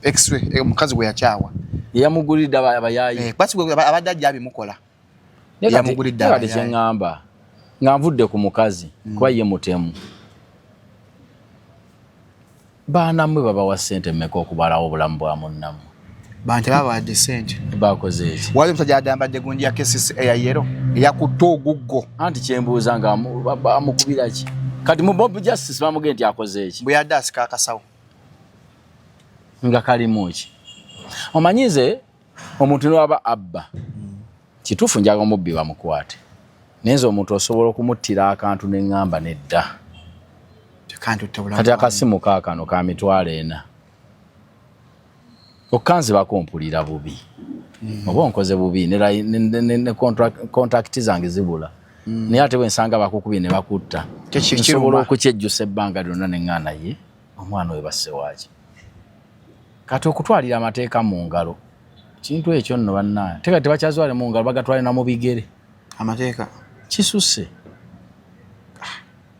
x-ray, omukazi gwe yakyawa yamugulidde abayaayi. Basi abadde ajja abimukola. Yamugulidde abayaayi. Kyeŋŋamba nga nvudde ku mukazi, kuba ye mutemu, baanammwe babawa ssente mmeka okubalawo obulamu bwa munnammwe? Bantu babawadde sente. Bakoze eki? Wali omusajja yadde ambadde gundi ya KCC eya yellow, eyakutte oguggo. Anti kyembuuza, nga amukubira ki? Kati mu mob justice bamugee nti akoze eki? Bwe yadde asika akasawo. Nga kalimu ki? Omanyi nze omuntu niwaba abba, kituufu njaga omubbi bamukwate, naye nze omuntu osobola okumuttira akantu neŋŋamba nedda. Kati akasimu kaakano ka 400,000, okkanzibako mpulira bubi, oba onkoze bubi ne contact zange zibula. Naye ate bwensanga bakukubye ne bakutta, nsobola okukyejjusa ebbanga lyonna neŋŋaana ye omwana oyo basse waaki. Kati okutwalira amateeka mu ngalo, kintu ekyo nno bannaye teka tebakyazwale mu ngalo, bagatwale na mu bigere. Amateeka. Kisusse.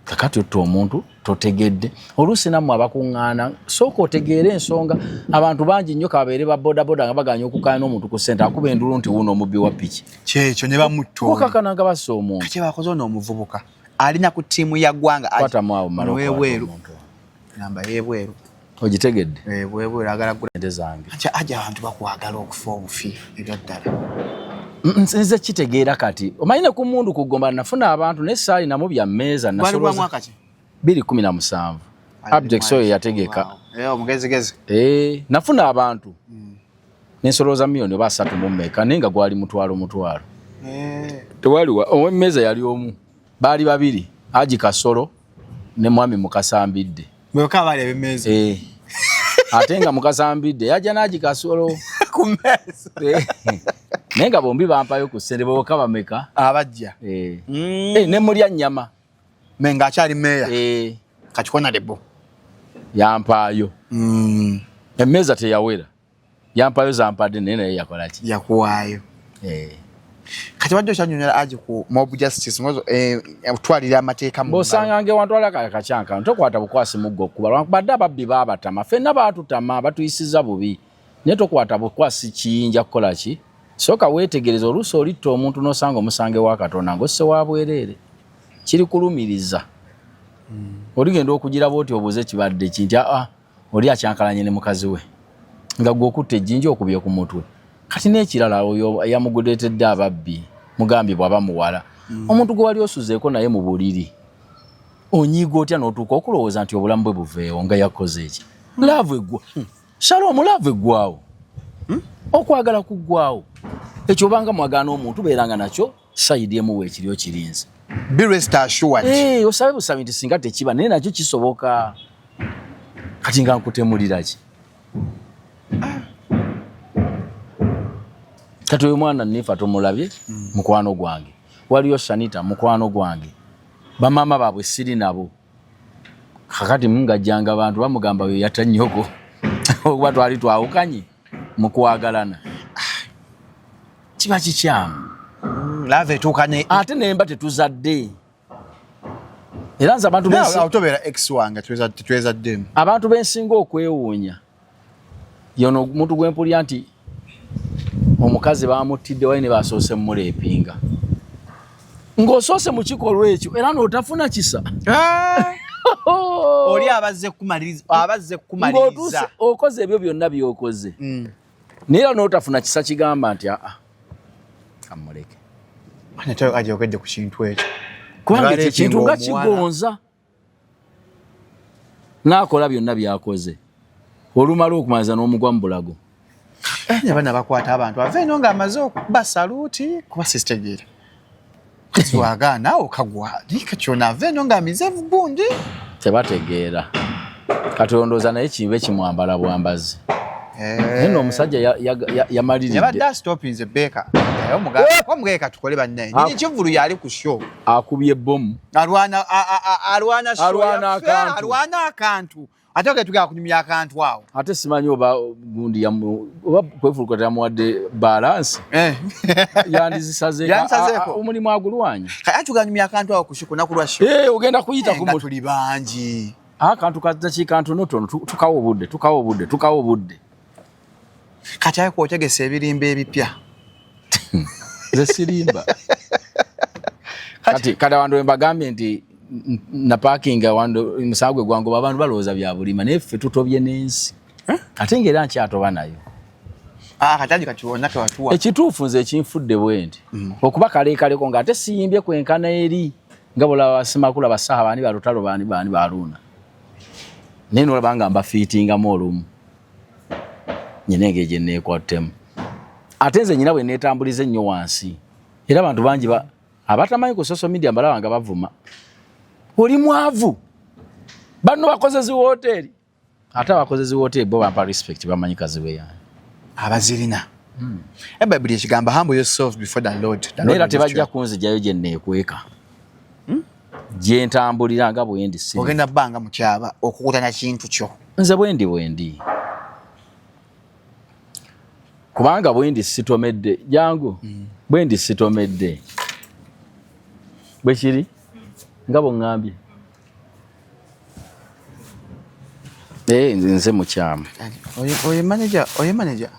Kakati otta omuntu totegedde. Oluusi nammwe abakuŋŋaana, sooka otegeere ensonga. Abantu bangi nnyo kababeere ba bodaboda nga baganya okukaaya n'omuntu ku ssente, akuba endulu nti wuno omubbi wa piki. Kyekyo, ne bamutta. Okakana nga bassa omuntu. Kati bakoze ono omuvubuka alina ku ttiimu ya ggwanga. Kwatamu awo mala. Webweru, namba yebweru. Ogitegedde? Bwebweru agala. Ente zange. Aja abantu bakwagala okufa obufi ebyaddala. Nze kitegeera kati omanyi ne ku mundu kugomba nafuna abantu, naye saalinamu bya mmeeza. Gwali gwa mwaka ki? 2017, Abjex oyo yategeka. Omugezigezi. Nafuna abantu nensolooza miliyoni oba asatu mu mmeka, naye nga gwali mutwalo mutwalo. Tewaliwa owemmeeza yali omu, baali babiri, Haji Kasolo ne mwami Mukasambidde. Bweka baali ab'emmeeza. Ate nga Mukasambidde yajja n'Haji Kasolo ku mmeeza. Naye nga bombi bampayo ku ssente boka bameka. Abajja. Ne mulya nnyama. Me nga akyali meeya. Kati honorable. Yampaayo. Emmeeza teyawera, yampaayo zampadde, naye naye yakola ki? Yakuwaayo. Kati wadde okyanyonyola aji ku mob justice ngozo, otwalira amateeka mu ngalo. Bw'osanga ngewantwala kakacyankano, tokwata bukwasi muggo okuba, lwankubadde ababbi baabatama, ffenna baatutama, batuyisiza bubi, naye tokwata bukwasi kiyinja kukola ki. Sooka weetegereza. Oluusi olitta omuntu n'osanga omusange wa Katonda ng'osse wa bwereere, kiri kulumiriza. Oligenda okugiraba oti obuuze kibadde ki, nti aa, oli akyankalanye ne mukazi we, nga gwe okutta ejjinja okubye ku mutwe. Kati n'ekirala, oyo yamuguleetedde ababbi mugambye bw'aba muwala, omuntu gwe wali osuzeeko naye mu buliri, onyiiga otya n'otuuka okulowooza nti obulamu bwe buveewo nga yakoze eki? Love eggwa, Shalom, love eggwawo, okwagala kuggwawo. Ekyo obanga mwagala n'omuntu, beeranga nakyo side emu weekiri okirinze. Be rest assured. Osabe busabi nti singa tekiba, naye nakyo kisoboka. Kati nga nkutemulira ki? Kati oyo mwana Nifa tomulabye? Mukwano gwange. Waliyo Shanita, mukwano gwange, bamaama baabwe siri nabo. Kakati mungajjanga abantu bamugamba oyo yatta nnyoko, okuba twali twawukanye mu kwagalana. Kiba kikyamu. Love etuuka ne Ate nemba tetuzadde, era nze abantu Awo tobeera ex wange, tetwezaddemu. Abantu bensinga okwewuunya, yono omuntu gwempulya nti omukazi bamuttidde wali ne basoose mumuleepinga, ng'osoose mu kikolwa ekyo era n'otafuna kisa. Oli abazze kumaliriza, abazze kumaliriza. Ng'otuuse okoze ebyo byonna by'okoze, naye era n'otafuna kisa kigamba nti aa, kamuleke. Ajogedde ku kintu ekyo. Kubanga ekyo ekintu nga kigonza n'akola byonna by'akoze, olumala okumaliza n'omugwa mu bulago. Abaana bakwata abantu ava eno ng'amaze okuba saluti, kuba sisitegeera wagaana okagwa kyona, ava eno ng'amize gundi. Tebategeera. Kati ondooza naye kibe kimwambala bwambazi. Naye no omusajja yamaliridde. Yabadde astopinze Baker. Naye omugamba tukole bannaye. Nyini kivulu yali ku show. Akubye bomu. Alwana alwana show. Alwana akantu. Ate oge tugenda kunyumya akantu awo. Ate simanyi oba gundi oba kwefulukuta yamuwadde balance. Yandizisazeeko. Omulimu agulwanya. Kati tugenda kunyumya akantu awo ku show kunaku lwa show. Ogenda kuyita ku tuli bangi. Akantu kaddaki ntonotono tukawa obudde tukawa obudde tukawa obudde. Kati ayo kwotegesa ebirimba ebipya. Nze sirimba. Kati abantu bwe mbagambye nti na parking awantu musango gwe gwangoba abantu balowooza bya bulima naye ffe tutobye n'ensi. Ate ng'era nkyatoba nayo. Kati kati wonna tewatuwa. Ekituufu nze ekinfudde bwe nti okuba kaleekaleko ng'ate siyimbye kwenkana eri nga bw'olaba basimakula basaha baani balutalo baani baani baluuna. Naye n'olaba nga mbafiitingamu olumu. Nyina engeri gye neekwattemu. Ate nze nyina bwe neetambuliza ennyo wansi. Era abantu bangi abatamanyi ku social media mbalaba nga bavuma. Oli mwavu. Banno bakoze zi woteeri. Ate abakoze zi woteeri bo bampa respect bamanyi Kazibwe yange. Abazirina. Bayibuli ekigamba humble yourself before the Lord. Naye era tebajja kunzigyayo gye neekweka. Gye ntambulira nga bwe ndi. Ogenda bbanga mukyaba okukutana kintu kyo. Nze bwe ndi bwe ndi. Kubanga bwe ndi sitomedde jangu. Bwe ndi sitomedde. Bwe kiri nga bw'oŋŋambye. Nze mukyamu. Oyo manager, oyo manager.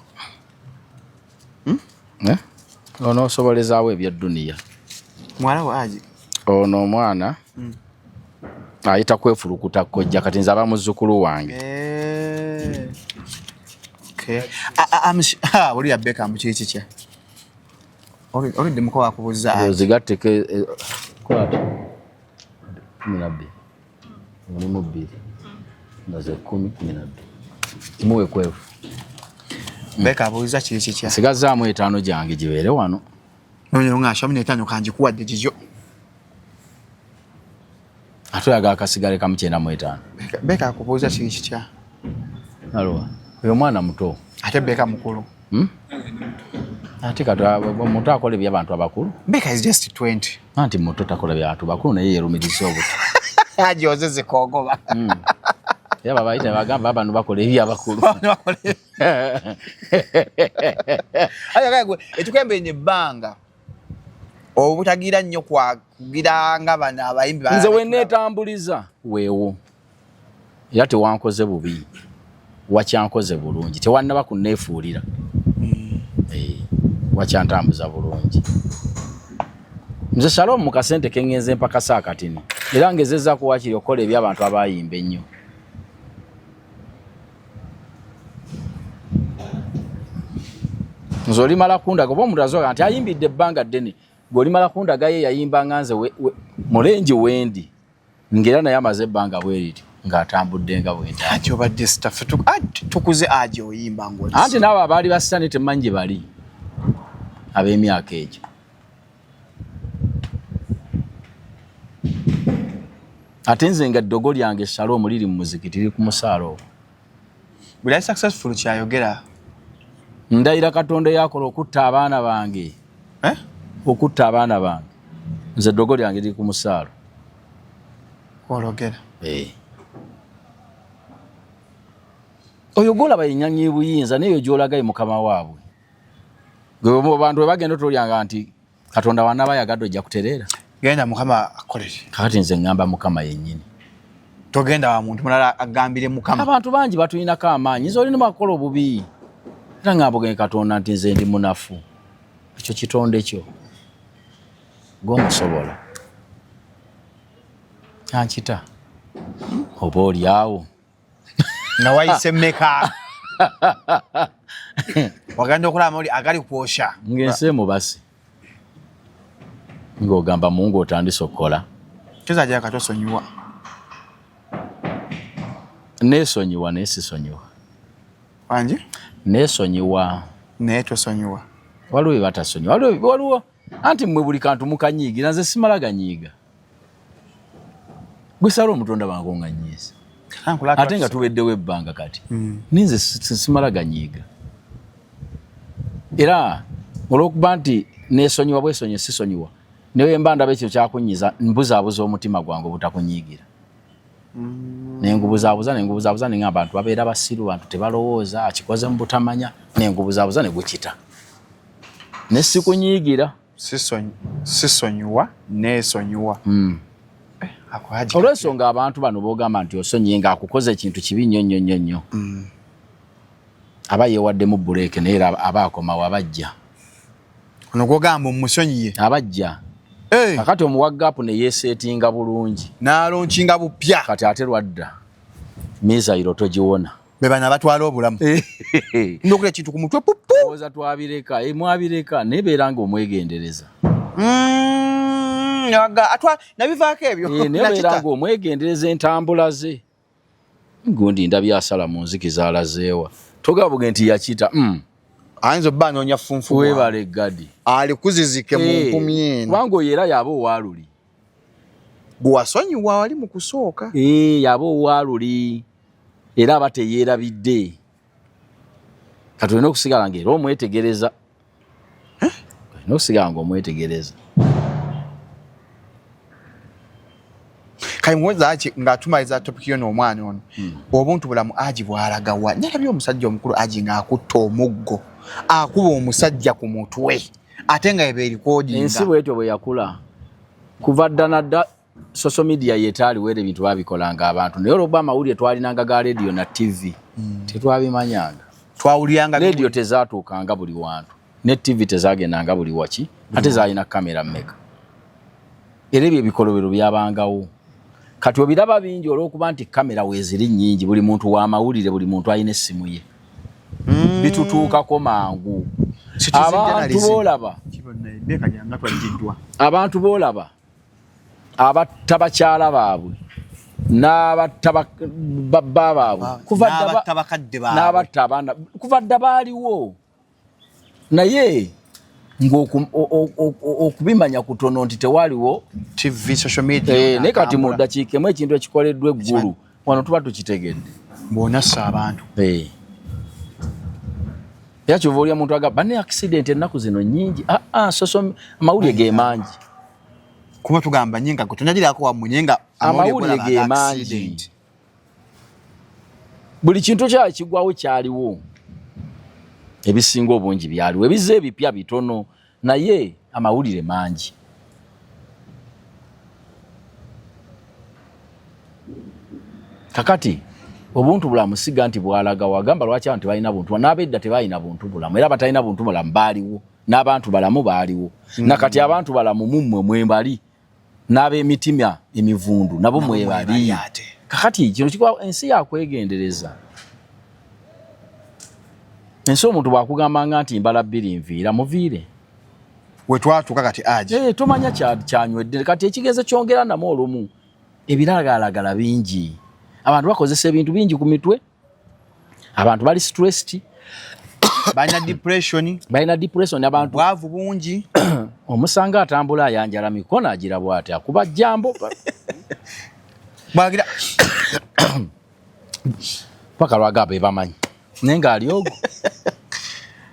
Ono osobolezaawo eby'edduniya. Muwala wa aji. Ono omwana ayita kwefulukuta kojja kati nze aba muzzukulu wange. Okay. Oli ya Baker mu kiri kikya. Olidde muko wakubuuza. Ozigatteko kwata. 12. Mulimu 2. Nga ze 10 12. Muwe kwefu. Baker abuuza kiri kikya. Nsigazaamu 5 gyange gibeere wano. Nonyo nga ashamu 5 kanjikuwadde gigyo. Ate oyagala akasigale kamu 95. Baker akubuuza kiri kikya. Alwa. Oyo mwana muto. Ate Baker mukulu. Ate kati muto akola eby'abantu abakulu. Baker is just 20. Anti muto takola by'abantu bakulu naye yeerumiriza obuto. Ajoze zikogoba. Era babayita bagamba abantu bakola eby'abakulu. Aye gwe etukembe ebbanga obutagira nnyo kwa kugira nga bano abayimbi. Nze we neetambuliza weewo. Era tewankoze bubi. Wakyankoze bulungi. Tewannaba kunneefuulira. Wakyantambuza bulungi. Nze Shalom mu kasente ke ngenze mpaka saa katini. Era ngezezzaako waakiri okukola eby'abantu abayimba ennyo. Nze olimala kundaga oba omuntu azoga nti ayimbidde ebbanga ddene. Gwe olimala kundaga ye yayimba nga nze mulengi wendi. Ngera naye amaze ebbanga bwe lityo ng'atambudde nga bwe ntambula. Ati obadde staff tukuze aje oyimba ng'oli. Anti n'abo abaali basitani temmanyi gye bali ab'emyaka egyo. Ate nze nga ddogo lyange Shalom liri mu muzikiti liri ku musaala ogwo. Buli ali successful kyayogera. Ndayira Katonda eyakola okutta abaana bange. Okutta abaana bange. Nze ddogo lyange liri ku musaalo. Ologera. Oyo gw'olaba yennyannyi buyinza naye oyo gy'olaga ye mukama waabwe. Gwe bantu bwe bagenda otolyanga nti Katonda wanaaba ayagadde ojja kutereera. Genda Mukama akolere. Kakati nze ŋŋamba Mukama yennyini. Togenda wa muntu mulala agambire Mukama. Abantu bangi batulinako amaanyi. Nze olina bakola obubi. Era ŋŋamba ogende Katonda nti nze ndi munafu. Ekyo kitonde kyo. Gw'omusobola. Ankita. Oba oli awo. Nga wayise mmeka? Wagenda okulaba oli agali kwosha. Ng'ensi emubasi. Ng'ogamba Mungu otandise okukola. Kizajja katosonyiwa. Neesonyiwa naye sisonyiwa. Wangi? Neesonyiwa. Naye tosonyiwa. Waliwo bye batasonyiwa. Waliwo anti mmwe buli kantu mukanyiigira nze simala ganyiiga. Gwe sala omutonda bange onganyiiza. Ate nga tubeddewo ebbanga kati. Ninze simala ganyiiga. Era olw'okuba nti neesonyiwa bwesonyi sisonyiwa, naye mba ndaba ekyo kyakunyiza, mbuzaabuza omutima gwange obutakunyiigira. Nengubuzaabuza nengubuzaabuza, nenga abantu babeera basiru, bantu tebalowooza, akikoze mu butamanya, nengubuzaabuza ne gukita ne sikunyiigira. Sisonyiwa neesonyiwa. Olw'ensonga abantu bano boogamba nti osonyiye ng'akukoze ekintu kibi nnyo nnyo nnyo nnyo, aba yeewaddemu buleeke, naye era aba akomawo, abajja. Ono gwogamba omusonyiye? Abajja. Kakati omuwa gap ne yeeseetinga bulungi. N'alonkinga bupya. Kati ate lwadda mizayiro togiwona. Be bano abatwala obulamu ndokola ekintu ku mutwe pupu. Oza twabireka, mwabireka, naye beera nga omwegendereza. Nabivaako ebyo. Naye beera nga omwegendereza entambula ze. Gundi ndabye asala mu nzikiza alazeewa, togabuge nti yakita. Ayinza obba anoonya funfu. Weebale gadi. Alikuzizike mu nkumi eno. Kubanga oyo era yaba owaluli. Gwewasonyiwa wali mu kusooka. Yaba owaluli era aba teyeerabidde. Kati olina okusigala nga era omwetegereza, olina okusigala nga omwetegereza. Kale muweza ng'atumaliza topic yo n'omwana ono, obuntu bulamu aji bwalagawa? Nalabye omusajja omukulu aji ng'akutta omuggo, akuba omusajja ku mutwe, ate nga ebe erikodinga. Ensi bwetyo bwe yakula kuva dda na dda. Social media yetaaliwo, era ebintu babikolanga abantu, naye olwokuba amawulire twalinanga ga radio na TV, tetwabimanyanga. Twawuliranga. Radio tezaatuukanga buli wantu ne TV tezagendanga buli waki, ate zaalina kamera mmeka? Era ebyo ebikolobero byabangawo. Kati obiraba bingi olw'okuba nti kamera weeziri nnyingi, buli muntu wa mawulire, buli muntu alina essimu ye, bitutuukako mangu. Abantu boolaba, abantu boolaba abatta bakyala baabwe n'abatta babba baabwe, n'abatta abaana, kuva dda baaliwo, naye ng'okubimanya kutono nti tewaliwo TV, social media. Naye kati mu ddakiika emu ekintu ekikoleddwa eggulu wano tuba tukitegedde. Bw'onassa abantu. Era kyova oli omuntu agamba banne accident ennaku zino nnyingi. Social amawulire ge mangi. Kuba tugamba nye nga tonagirako wammwe, naye nga amawulire ge mangi. Buli kintu kyali kigwawo kyaliwo, ebisinga obungi byaliwo, ebizza ebipya bitono, naye amawulire mangi. Kakati obuntu bulamu siga nti bwalaga wagamba lwaki abantu tebalina buntu, n'abedda tebalina buntu bulamu, era batalina buntu bulamu baaliwo, n'abantu balamu baaliwo. Nakati abantu balamu mummwe mwembali, n'ab'emitima emivundu nabo mwebali. Kakati kino kikwa ensi yakwegendereza. Ensi omuntu bwakugambanga nti mbala bbiri nviira, muviire. Wetwatuuka kati aji. Tomanya kyanywedde. Kati ekigezo kyongera namu olumu ebiragalalagala bingi, abantu bakozesa ebintu bingi ku mitwe, abantu bali stressed. Balina depression. Balina depression abantu. Bwavu bungi. Omusanga atambula ayanjala mikono, agira bwati, akuba jambo. Bwagira paka lwagaba ebamanyi, naye ng'ali ogwo.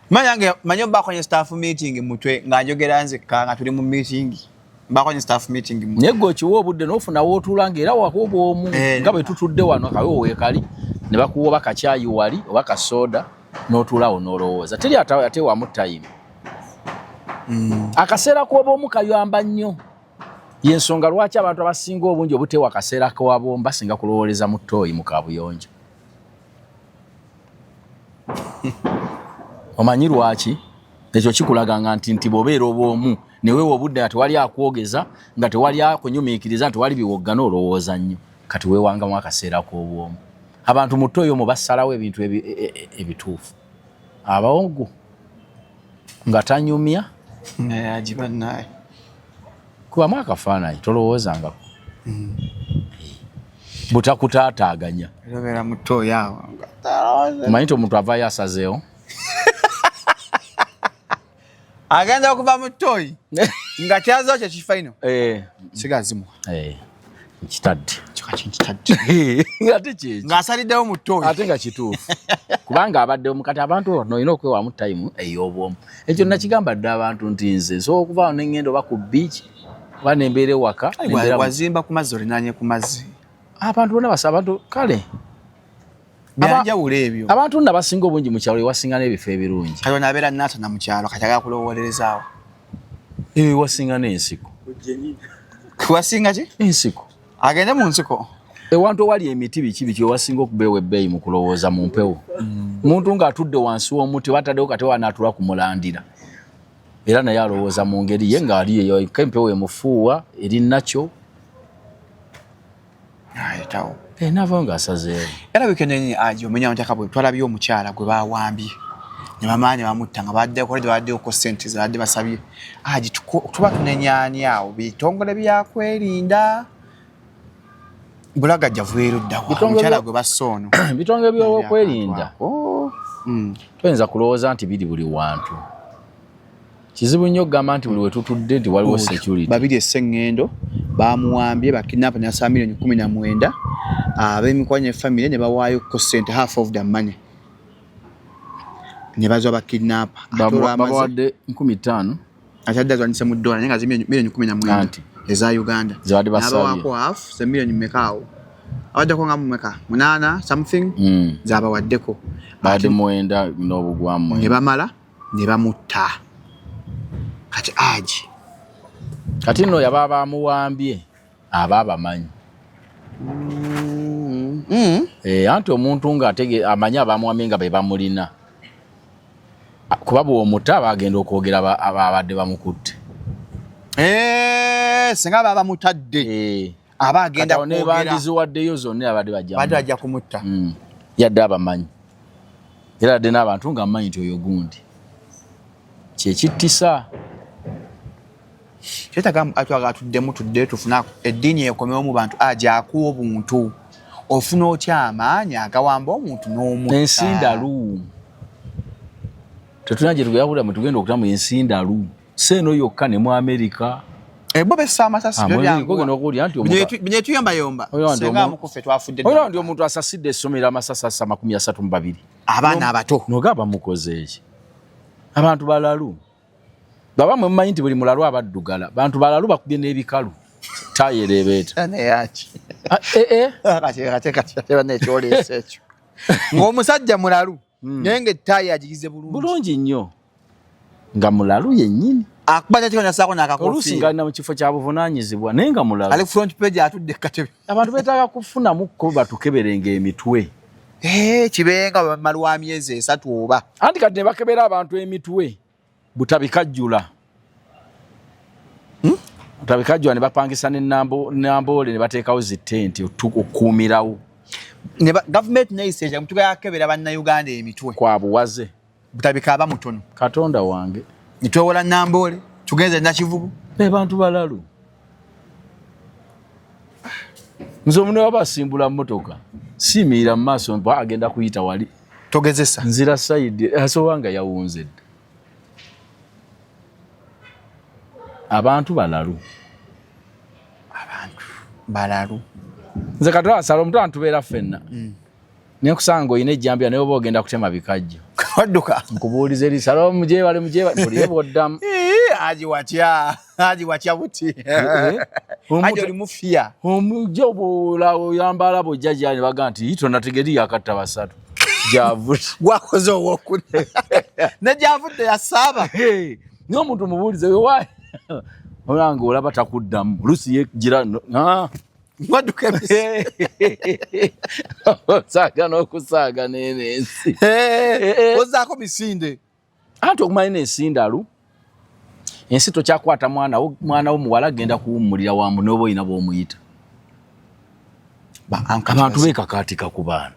Manyange manyi mbako ne staff meeting mutwe nga njogera nzekka, nga tuli mu meeting, mbako ne staff meeting mutwe. Naye gwe okiwa obudde n'ofuna w'otuula ng'era wako obwomu, nga bwe tutudde wano, kawe weekali ne bakuwa oba kakyayi wali oba kasooda n'otuulaawo n'olowooza, teri ate wamu time. Akaseera k'oba omu kayamba nnyo. Yensonga lwaki abantu abasinga obungi obutewa akaseera k'obwomu basinga kulowooleza mu ttooyi mu kabuyonjo. Omanyi lwaki? Ekyo kikulaganga nti bw'obeera obwomu neweewa obudde nga tewali akwogeza, nga tewali akunyumiikiriza, nga tewali biwoggana, olowooza nnyo. Kati weewangamu akaseera k'obwomu. Abantu mu ttooyi omwo basalawo ebintu ebituufu. Abawogo nga tanyumya kubamu akafaananyi, tolowoozangako butakutaataaganya. Omanyi nti omuntu avaayo asazeewo. Agenda okuva mu ttooyi nga kyazo kye kifaino sigazimuwa. Nkitadde. Nkitadde. Ate kyekyo. Ng'asaliddewo mu ttooyi. Ate nga kituufu. Kubanga abadde omu, kati abantu bano olina okwewamu time ey'obwomu. Ekyo nakigamba dda abantu nti nze nsobola okuvaawo ne ŋŋenda oba ku beach oba ne mbeera ewaka. Wazimba ku mazzi, olinaanye ku mazzi. Abantu bonna basa abantu kale. Byanjawulo ebyo. Abantu nno abasinga obungi mu kyalo ewasinga n'ebifo ebirungi. Kati ono abeera Nansana mu kyalo, kati agala kulowoolerezaawo. Ewasinga n'ensiko. Wasinga ki? Ensiko. Agende mu nsiko. Ewantu ewali emiti biki biki ewasinga okubeewa ebbeeyi mu kulowooza mu mpewo. Muntu ng'atudde wansi w'omuti bataddewo kati wanaatula ku mulandira. Era naye alowooza mu ngeri ye ng'ali eyo empewo emufuuwa eri nakyo. Ayitawo. Naavaawo ng'asazeewo. Era wiikendi eno aji omenya amateeka bwe twalabye omukyala gwe bawambye. Ne bamala ne bamutta nga baddeko ssente ze badde basabye. Aji tuba tunenyaani awo bitongole byakwerinda. Bulagajjavu erudda wa omukyala gwe bassa ono. Bitongole by'okwerinda. Toyinza kulowooza nti biri buli wantu. Kizibu nnyo okugamba nti buli we tutudde nti waliwo security. Babiri Essengendo bamuwambye bakidnap ne basaba 19 million, ab'emikwano ne family ne bawaayo ko ssente, half of the money, ne bazwa bakidnapper. Babawadde 5,000. Ate adde azwanyise mu dola, naye nga zi 19 million eza Uganda. Zibadde basabye. N'abawaako half ze miliyoni mmeka awo, abaddeko nga mumeka munaana something zabawaddeko. Badde 9 n'obugwamu. Ne bamala ne bamutta. Kati aji Kati nno yaba bamuwambye aba abamanyi. Anti omuntu ng'atege amanyi abamuwambye nga be bamulina, kuba bw'omuta bagenda okwogera abadde bamukutte. Singa baba bamutadde aba agenda kwogera. Bandiziwaddeyo zonna abadde bajja. Badde bajja kumutta. Yadde abamanyi, era adde n'abantu nga mmanyi nti oyo gundi kyekittisa. Kyetaaga atwaga tuddemu tudde tufuna eddiini ekomewo mu bantu. Aja akuwa obuntu, ofuna otya amaanyi agawamba omuntu n'omutta? Ensi ndalu, tetulina gye tugenda mwe tugenda okutamu. Ensi ndalu, si eno yokka, ne mu Amerika. Ebo bessa amasasi. Ogenda okuwulira nti Binetuyombayomba senga mukuffe twafudde. Olaba nti omuntu asasidde essomero amasasi assa 32. Abaana abato. Nogamba mukoze eki? Abantu balalu. Baba mwe mumanyi nti buli mulalu abaddugala, bantu balalu bakubye n'ebikalu tayera ebeeta. Neyaki ekyoleesa ekyo ng'omusajja mulalu, naye ng'ettaayi agigize bulungi. Bulungi nnyo, nga mulalu yennyini. Akuba takikonyasaako. Oluusi n'akakofiira. Ng'alina mu kifo kya buvunaanyizibwa, naye nga mulalu. Ali ku front page atudde katebe. Abantu beetaaga kufunamukko batukeberenga emitwe. Kibenga bamala myezi 3 oba. Anti kati ne bakebera abantu emitwe butabikajjula, Butabikajjula ne bapangisa n'enamboole ne bateekawo zi tenti okukuumirawo. Gavumenti neyisa ekya mutuga yakebera bannayuganda emitwe. Kwa buwaze. Butabika aba mutono. Katonda wange. Nitwewola Namboole, tugenze Nakivubu. Bantu balalu. Nze omuntu waba asimbula mmotoka siyimirira mu maaso mpa agenda kuyita wali. Togezesa. Nzira side asobola nga yawunze dda. Abantu balalu. Abantu balalu. Nze kati asala omuntu antubeera ffenna, nekusanga olina ejjambiya, naye oba ogenda kutema bikajjo. Wadduka. Nkubuuliza eri sala mugyebale mugyebale buliye bwoddamu. Aji watya, aji watya buti, aji oli mufiya. Omujja obula oyambala bwojja gyali ne baga nti tonategeri yakatta basatu gyavudde. Gwakoze owokuna ne gyavudde yasaaba. Naye omuntu mubuulize wewa olanga olaba takuddamu, oluusi yegira. Wadduka emisi. Osaaga n'okusaaga neeno ensi. Ozaako misinde. Anti okumanya n'ensi ndalu, ensi tokyakwata mwana wo, mwana wo muwala agenda kuwummulira wamu n'oba olina bw'omuyita. Abantu beekakaatika ku baana.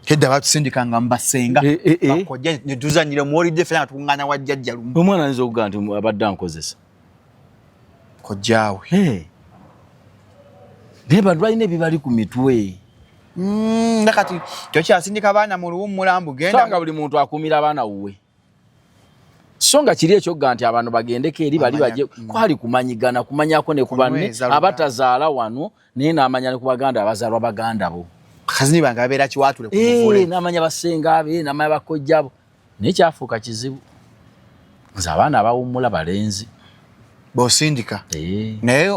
Kedda batusindikanga mubasenga Eh. bakojja netuzanyira muwolidde fena nga tukuŋŋaana wa jjajja lumu. Omwana ayinza okugaa nti abadde ankozesa. Kojjaawe. Naye bantu balina ebibali ku mitwe. Nga kati tokyasindika baana mu luwummula mbu genda genda. Buli muntu akuumira abaana wuwe. So nga kiri ekyogga nti abantu bagendeko eri bali baje kwali kumanyigana, kumanyako ne ku banne abatazaala wano, naye n'amanya ne ku baganda abazaalwa baganda bo. Kazini bange babeera Kiwaatule ku muvule. N'amanya basenga be, n'amanya bakojjabo. Naye kyafuuka kizibu. Nze abaana abawummula balenzi. Bosindika. Naye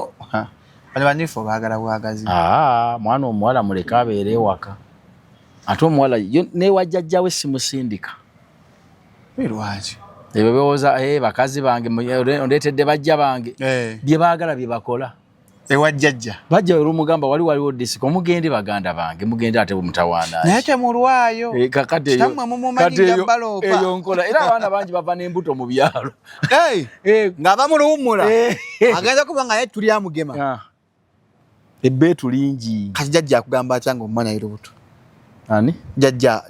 bano banifu baagala bwagazi. Mwana omuwala muleke abeere ewaka. Ate omuwala ne wajjajjawe simusindika. Lwaki? Ebyo bewooza bakazi bange ondeetedde bajja bange. Bye baagala bye bakola. Ewa jjajja. Bajja olumugamba wali waliwo disiko mugende baganda bange mugende ate bwemutawaana. Naye temulwayo. Kakati eyo mumumanyi baloopa. Eyo nkola era abaana bangi bava n'embuto mu byalo. Nga bamuluwummula. Agenda kuba nga ye tuli amugema. Ebbeetu lingi. Kati jjajja akugamba atya ng'omwana ali lubuto? Ani? Jjajja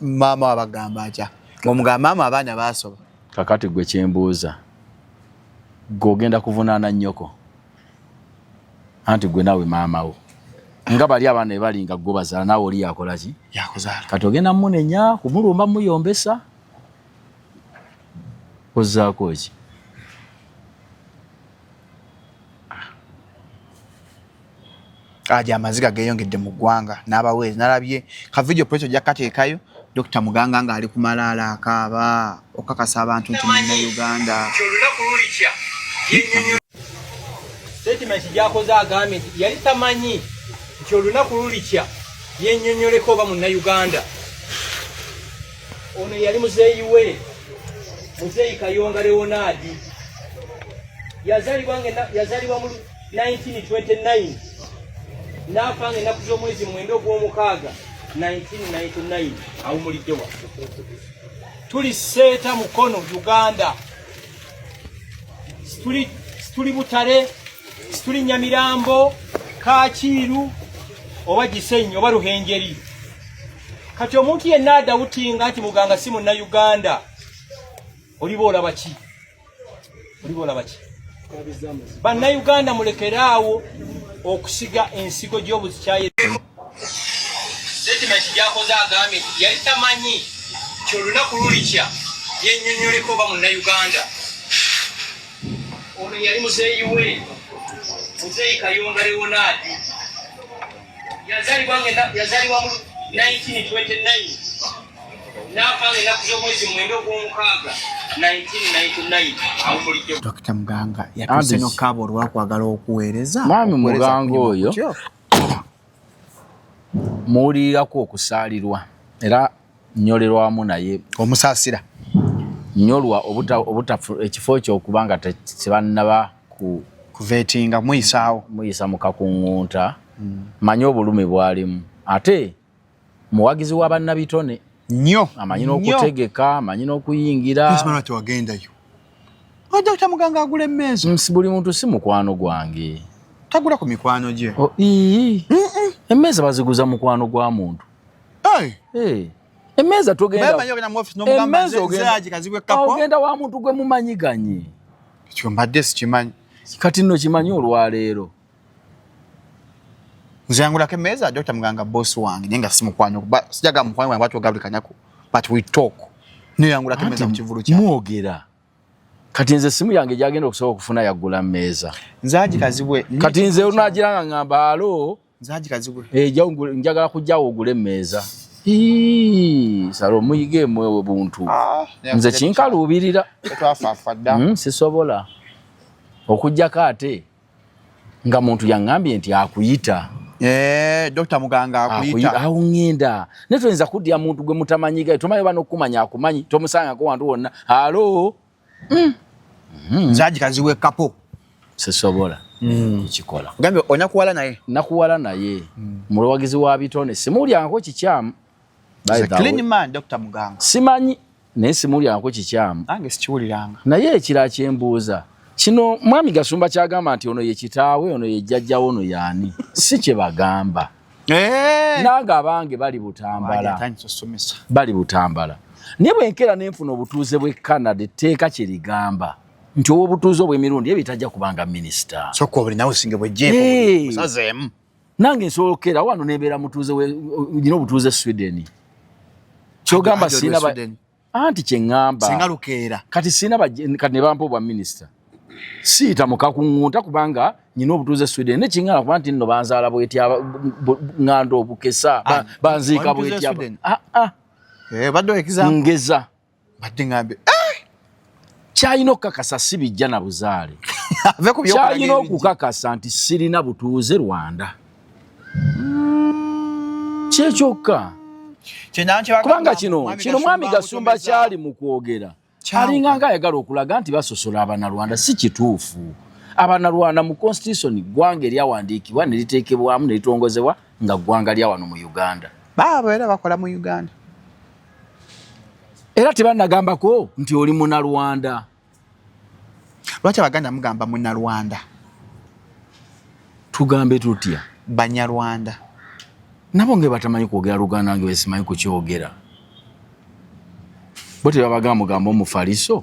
maama wabagamba atya? Ng'omugamba maama abaana baasoba. Kakati gwe kyembuuza. Gwe ogenda kuvunaana nnyoko. Anti gwe naawe maama wo. Nga bali abaana be bali nga gwe bazaala naawe oli yakola ki? Yakuzaala. Kati ogenda munenya, kumulumba muyombesa. Ozzaako ki? Aja amaziga geeyongedde mu ggwanga n'abaweereza. Nalabye ka video police ojja kukateekayo, Dr. Muganga ng'ali ku malaalo akaaba okakasa abantu nti Munnayuganda. Olunaku lulikya statement gy'akoze agambye nti yali tamanyi nti olunaku lulikya yennyonnyoleko oba Munnayuganda. Ono yali muzeeyi we, Muzeeyi Kayonga Leonard. Yazaalibwa mu 1929 n'afa ng'ennaku z'omwezi 9 ogw'omukaaga 1999 awumulidde wa. Tuli Seeta Mukono, Uganda. Situli Butare, situli Nyamirambo, Kacyiru oba Gisenyi oba Ruhengeri. Kati omuntu yenna adawutinga nti Muganga si Munnayuganda, oliba olaba ki? Oliba olaba ki? Bannayuganda mulekeraawo okusiga ensigo gy'obuzikyaye. Statement gy'akoze agambye nti yali tamanyi nti olunaku lulikya yennyonnyoleko oba Munnayuganda. Ono yali muzeeyi we, Muzeeyi Kayonga Leonard. Yazaalibwa mu 1929 n'afa ng'ennaku z'omwezi 9 ogw'omukaaga 1999 awumulidde. Dr. Muganga yatuuse n'okukaaba olwakwagala okuweereza. Mwami Muganga oyo muwulirirako okusaalirwa era nnyolerwamu naye. Omusaasira. Nnyolwa ekifo kyo okubanga tebannaba kuvetinga muyisaawo. Muyisa mu kakuŋŋunta. Manyi obulumi bw'alimu. Ate muwagizi wa bannabitone. Nnyo. Amanyi n'okutegeka, amanyi n'okuyingira. Nsimala tewagendayo. Dr. Muganga agula emmeeza. Buli muntu si mukwano gwange. Tagula ku mikwano gye. Emmeeza baziguza mukwano gwa muntu. Emmeeza togenda. Ogenda wa muntu gwe mumanyiganye. Ekyo mbadde sikimanyi. Kati nno kimanyi olwaleero. Nze yangulako emmeeza Dr. Muganga boss wange naye nga si mukwano. Sijaga mukwano wange bw'atyo but we talk. Naye yangulako emmeeza mu kivulu kyange. Mwogera. Kati nze simu yange gyagenda okusobola okufuna yagula mmeeza. Nze agikazibwe. Kati nze onaagira nga ngamba alo. Nze agikazibwe. Njagala kujjawo ogule emmeeza. Salo muyige mwewe buntu. Nze kinkaluubirira. Twafaafa dda. Sisobola. Okuggyako ate nga muntu yaŋŋambye nti akuyita. Dr. Muganga akuyita. Awo ŋŋenda. Naye toyinza kuddira muntu gwe mutamanyiga. Tomanyi oba n'okumanya akumanyi. Tomusangako wantu wonna. Alo. Nze agikazibwe kapo. Sisobola kukikola. Gambye onakuwala naye? Nakuwala naye. Muwagizi wa bitone. Simuwulyangako kikyamu. Clean man, Dr. Muganga. Simanyi naye simuwulyangako kikyamu. Nange sikiwuliranga. Naye ekirala kyembuuza. Kino mwami Gasumba kyagamba nti ono ye kitaawe, ono ye jjajjawe, ono y'ani. Si kye bagamba. Nange abange bali Butambala. Bali Butambala. Naye bwe nkeera ne nfuna obutuuze bw'e Canada, etteeka kye ligamba nti ow'obutuuze obw'emirundi ebyo tajja kubanga minisita. Sokka obuli nawe osinge bw'eggyeeko, osazeemu. Nange nsobola okukeera wano ne mbeera mutuuze nina obutuuze Sweden. Ky'ogamba sirina Anti kyeŋŋamba Singa lukeera. Kati sina kati ne bampa obwa minisita, siyita mukakuŋŋunta kubanga nyina obutuuze Sweden, nekiŋŋana kuba nti nno banzaala bwetya ŋŋanda obukesa Ah, banziika oli mutuuze bwetya. Sweden? Ah, ah. Eh, badde example. Ngeza. Badde ngambe. Kyalina okukakasa si bijja na buzaale. Ave ku byokulaga Kyalina ebijja. okukakasa nti sirina butuuze Rwanda, kyekyokka. Kye naba Kubanga kino Mwami kino mwami Gashumba Gasumba amutomeza. kyali mu kwogera Kyawukana. alinga nga ayagala okulaga nti basosola Abanalwanda. Si kituufu. Abanalwanda mu constitution, ggwanga eryawandiikibwa ne liteekebwamu ne litongozebwa nga ggwanga lya wano mu Uganda. Baabo era bakola mu Uganda. Era tebannagambako nti oli Munalwanda. Lwaki Abaganda mugamba Munalwanda? Tugambe tutya? Banyarwanda. Nabo nge batamanyi kwogera Luganda, nge besimanyi kukyogera, bo tebabagamba mugamba omufaliso.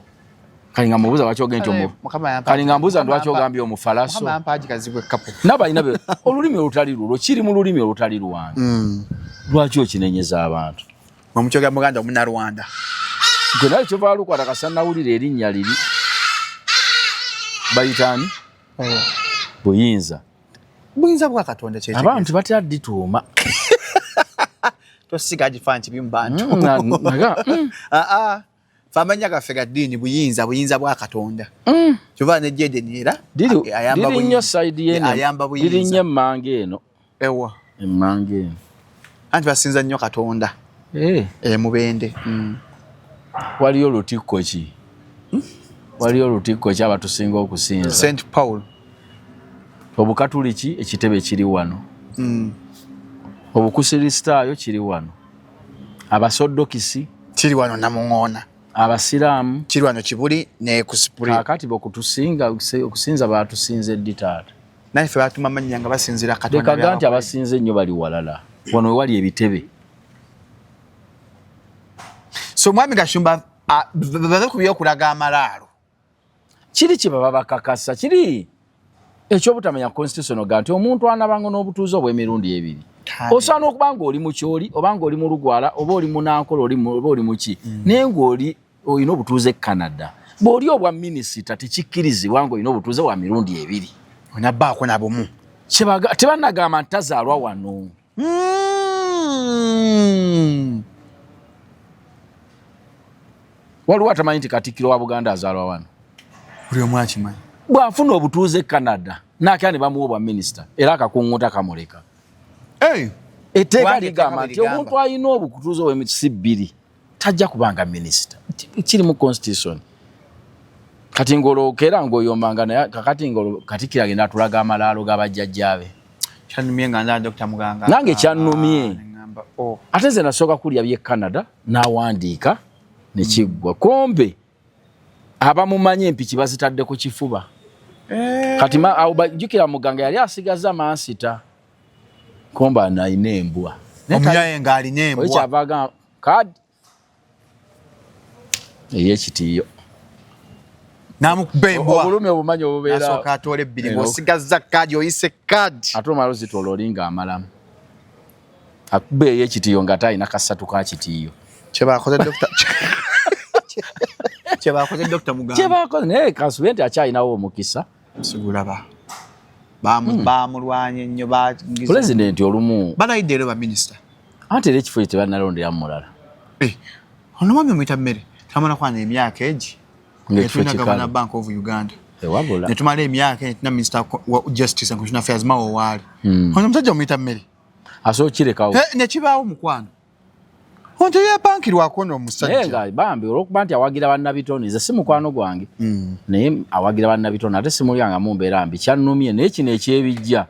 Kali nga mubuuza lwaki ogambye nti Mukama yampa- kali nga mbuuza nti lwaki Mukama ogambye omufalaso. Mukama yampa agikazibwa ekkapu. Nabalina olulimi olutali lulwo, kiri mu lulimi olutali lwange. Lwaki okinenyeza abantu? Mwe mukyogera Muganda Omunarwanda. Gwe naye kyova lukwata kasanawulira erinnya liri bayitaani buyinza. Buyinza bwa Katonda kye. Abantu batya dituuma. Tosiga agifaananyi kibi mu bantu. Mm. Ah, ah. Fe amannya gaffe ga ddiini, buyinza, buyinza bwa Katonda. Kyova ne Jeden era ayamba Liri nnyo buyinza. side yeno. Ayamba Liri nnyo buyinza. emmanga eno. Ewa. Emmanga eno. Anti basinza nnyo Katonda. Eh, E Mubende. Waliyo lutikko ki? Waliyo lutikko ki abatusinga okusinza? St Paul. Obukatuliki ekitebe kiri wano. Obukusirisitaayo kiri wano. Abasodokisi. Kiri wano Namuŋoona. Abasiraamu. Kiri wano Kibuli ne ku Sipuri. Kaakati okutusinga okusinza batusinze ddi, taata? Naye ffe batuma amannya nga basinziira Katonda. Leka ga nti by'abakola. Abasinze ennyo bali walala, wano wewali ebitebe. So mwami Gashumba bave ku byokulaga amalaalo. Kiri kye baba bakakasa kiri ekyobutamanya constitution ga nti omuntu anabanga n'obutuuze obw'emirundi ebiri. Osobola n'okuba ng'oli mukyoli oba ng'oli mu Lugwala oba oli Munankola oba oli muki, naye ng'oli olina obutuuze e Canada, bw'oli obwa minisita tekikkirizibwa ng'olina obutuuze bwa mirundi ebiri. Onabbaako na bumu. Tebannagamba nti tazaalwa wano. Waliwo atamanyi nti Katikkiro wa Buganda azaalwa wano? Buli omu akimanyi. Bw'afuna obutuuze e Canada n'akera ne bamuwa obwa minisita, era akakuŋŋuta kamuleka. Hey! Etteeka Kubanga ligamba etteeka nti bwe ligamba. omuntu alina obutuuze obw'emikisi bbiri tajja kubanga minisita. Kiri mu constitution. Kati ng'olwokeera ng'oyombanga naye kakati ng'olwo Katikkiro agenda atulaga amalaalo g'abajjajjaabe. Kyannumye nga ndaba Dr. Muganga. Nange kyannumye. Ah, ne ŋŋamba, oh. Ate nze nasooka kulya by'e Canada n'awandiika ne kiggwa kombe abamumanyi empiki bazitadde ku kifuba. Kati awo jjukira Muganga yali asigaza mansita komba alina embwa. Naye Omuyaye ng'alina oyo embwa. Kyava agamba kaadi ey'ekitiiyo. N'amukuba embwa. Obulumi obumanyi obubeera. Nasooka atoola ebbiri Eh, ng'osigazza kaadi, oyise kaadi. Ate omala ozitoola oli ng'amalamu akuba ey'ekitiiyo nga ate alina kasatu ka kitiiyo. Kyebakoze Dr. Kyebakoze Dr. Muganga. Kyebakoze, naye kansube nti akyalinawo omukisa. Sigulaba. Bamulwanye nnyo Pulezidenti olumu Balayidde ero baminisita. Anti era ekifo ekyo tebannalonderamu mulala. Eh, ono mwami omuyita Mmere tamala kwana emyaka egi. Ng'ekifo Netulina kikalu. Governor Bank of Uganda. Ewabula. Netumala emyaka netulina Minister wa Justice and Constitutional Affairs Mao waali. Ono omusajja omuyita Mmere. Asobola okirekawo. Eh, nekibaawo mukwano. Ono teyepankirwako Naye n'omusajja. nga bambi olwokuba nti awagira bannabitone, nze si mukwano gwange, naye awagira bannabitone, ate simulyanga mu mbeera mbi. Kyannumye, naye kino ekyebijja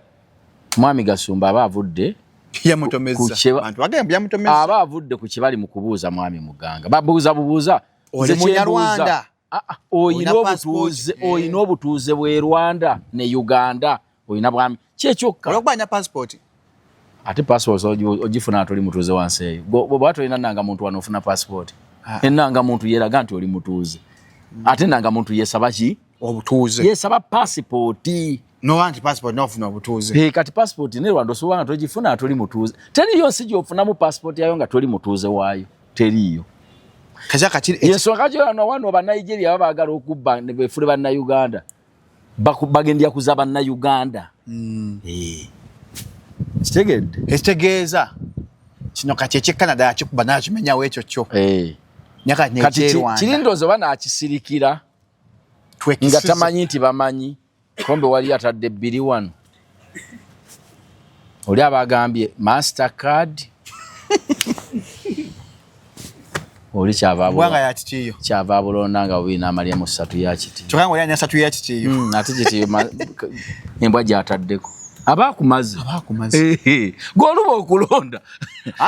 mwami Gasumba aba avudde Yamutomezza. Abantu bagamba yamutomezza. Aba avudde ku kibali mu kubuuza mwami Muganga, babuuza bubuuza. Oli Nze Munyarwanda. kyembuuza, ah, ah, oyina Olina obutuuze passport. Oyina obutuuze bw'e Rwanda ne Uganda, oyina bwami kyekyokka. Olwokuba alina passport. Ate passport ogifuna toli mutuuze wansi eyo. Bw'oba tolina nnangamuntu wano ofuna passport? Ah. Ennangamuntu yeraga nti oli mutuuze, ate ennangamuntu yesaba ki? Obutuuze. Yesaba pasipooti. Nowa nti passport n'ofuna obutuuze. Eh, kati passport ne Rwanda osobola nga togifuna toli mutuuze. Teriyo nsi gy'ofunamu passport yayo nga toli mutuuze waayo, teriiyo. Yensonga kati wano Banigeria baba baagala okubba ne beefule Bannayuganda, bagendera kuza Bannayuganda. Kitegedde? Ekitegeeza kino kati eky'e Canada yakikuba n'akimenyawo ekyo kyo. Kati kiri ndowooza oba n'akisirikira nga tamanyi nti bamanyi, kombe wali atadde bbiri wano, oli abagambye Mastercard, oli kyava abulonda nga bubiri n'amalyamu ssatu ya Kitiyo. Ate Kitiyo embwa gy'ataddeko aba akumaze, gw'oluba okulonda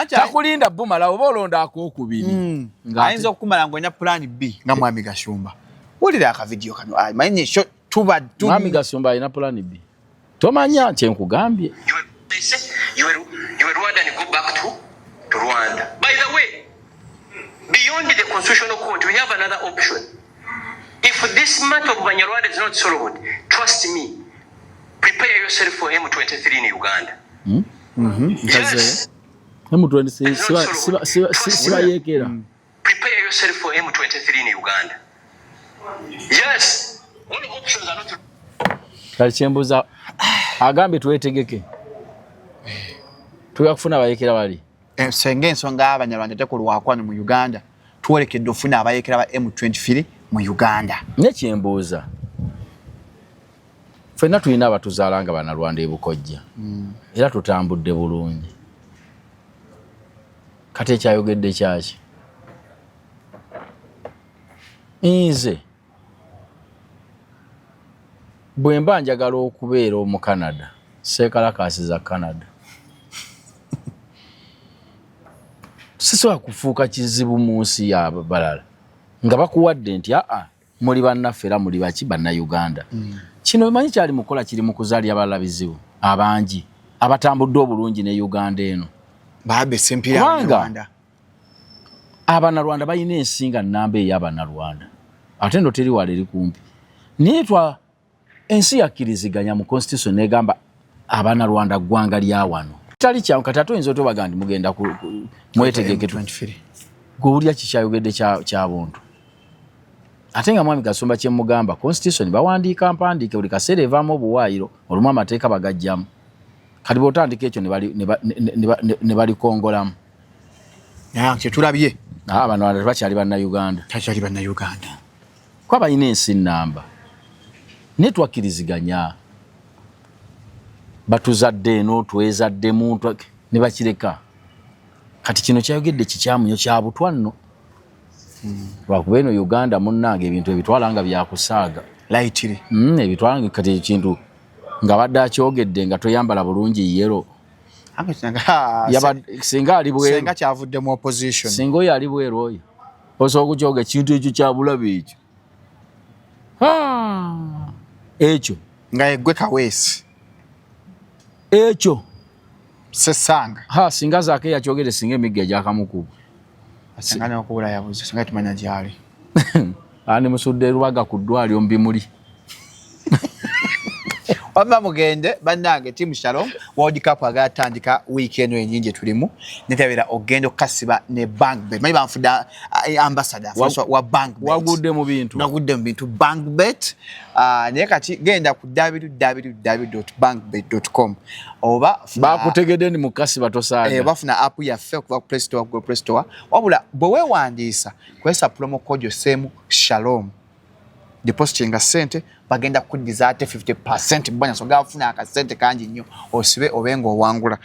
takulinda bumala, oba olonda akookubiri. Ayinza okukumala ng'olina plan B nga Mwami Gashumba. Wulira akavidiyo kano, manyi tuba Mwami Gashumba alina plan B, tomanya kyenkugambye. You were Rwandan, go back to Rwanda. By the way, beyond the constitutional court, we have another option. If this matter of Banyarwanda is not solved, trust me, prepare yourself for M23 in Uganda. Yes. M23 siba yekera. Prepare yourself for M23 in Uganda. Yes. All options are not. Kali kyembuuza, agambye twetegeke, tugenda kufuna abayekera bali. Senga ensonga y'Abanyarwanda tekolwakwano mu Uganda, twolekedde ofuna abayekera ba M23 mu Uganda. Naye kyembuuza, ffenna tulina abatuzaala nga Bannalwanda ebukojja, era tutambudde bulungi. Kati ekyayogedde kyaki? Nze bwe mba njagala okubeera Omukanada, seekalakaasiza Canada. Sisobola kufuuka kizibu mu nsi yabalala nga bakuwadde nti aa, muli bannaffe era muli baki, Bannayuganda. Kino manyi kyali mukola kiri mu kuzaalira balala bizibu abangi abatambudde obulungi ne Uganda eno. Kubanga Abanalwanda balina ensi nga namba ey'Abanalwanda, ate ndo teri wala, eri kumpi. Naye twa ensi yakkiriziganya mu constitution negamba Abanalwanda ggwanga lya wano, tali kyangu. Kati ate oyinza otobaga nti mugenda mwetegeke, gwewulira kikyayogedde kya buntu. Ate nga Mwami Kasumba kyemugamba, constitution bawandiika mpandiike, buli kaseera evaamu obuwaayiro, olumu amateeka bagajjamu. Kati bwotandika ekyo ne balikongolamu. Kyetulabye. Abanalwanda tebakyali Bannayuganda. Takyali Bannayuganda. Kuba balina ensi namba, naye twakkiriziganya, batuzadde eno, twezaddemu, ne bakireka. Kati kino kyayogedde kikyamu nnyo, kyabutwa nno, lwakuba eno Uganda munnange ebintu ebitwala nga byakusaaga. Lightly. Ebitwala nga kati ekintu nga badde akyogedde nga toyambala bulungi yellow. Singa ali bweru. Senga kyavudde mu opposition. Singa oyo ali bweru, oyo osobola okukyoga ekintu ekyo kyabulabe ekyo, ekyo. Nga yeggwe Kaweesi. Ekyo. Sesanga. Ha, singa Zaake yakyogere, singa emigga egyakamukuba. Senga nokubula yabuze, senga tumanya gyali. Ani musudde Rubaga ku ddwaliro mu bimuli. Wamma mugende bannange, Team Shalom, World Cup agatandika wiiki eno enyingi tulimu, netabera ogenda okukasiba ne bank bet. Manyi banfudde ambassador wa bank bet. Wagudde mu bintu. Nagudde mu bintu bank bet. Naye kati genda ku www.bankbet.com oba bakutegedde ni mukasiba tosaaga. Eh, bafuna app yaffe okuva ku Play Store, Google Play Store. Wabula bwe weewandiisa, kozesa promo code oseemu Shalom, depositinga sente, bagenda kuddiza ate 50% bonus. Ogenda kufuna akasente kangi nnyo, osibe obe ng'owangula.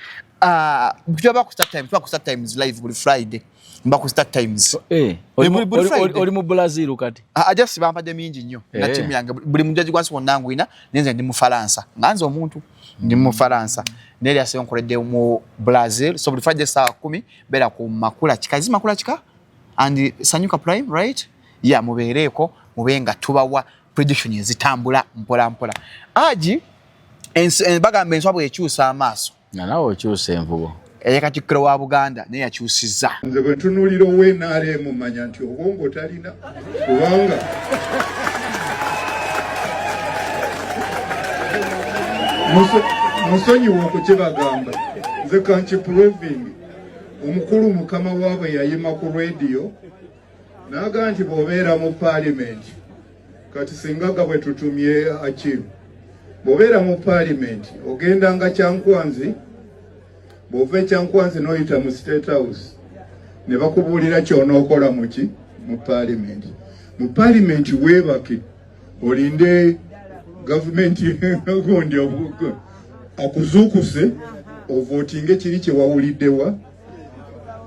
Tuba ku Star Times, tuba ku Star Times live buli Friday, mba ku Star Times. Eh, oli mu Brazil kati? Aja si bampadde mingi nnyo na tiimu yange. Buli mujaji gwansi wonna ngwina, nenze ndi Mufalansa, nga nze omuntu ndi Mufalansa, naye lyase nkoledde mu Brazil. So buli Friday saa 10 beera ku Makula Kika, zi Makula Kika and Sanyuka Prime, right? Ya mubeereeko, mube nga tubawa prediction ezitambula mpola mpola. Aji bagamba enswa bwekyusa amaaso. Nga nawe okyusa envubo. Eye Katikkiro wa Buganda naye yakyusizza. Nze bwe ntunuulira ow'NRM manya nti obwongo talina, kubanga musonyiwe okukibagamba, nze kanki proving. Omukulu mukama waabwe yayima ku rediyo N'agamba nti bw'obeera mu paalimenti, kati singa ga bwe tutumye Akimu, bw'obeera mu paalimenti ogendanga Kyankwanzi, bw'ova e Kyankwanzi n'oyita mu State House ne bakubuulira ky'onookola muki mu paalimenti. Mu paalimenti weebake olinde gavumenti gundi akuzuukuse ovootinge kiri kye wawuliddewa.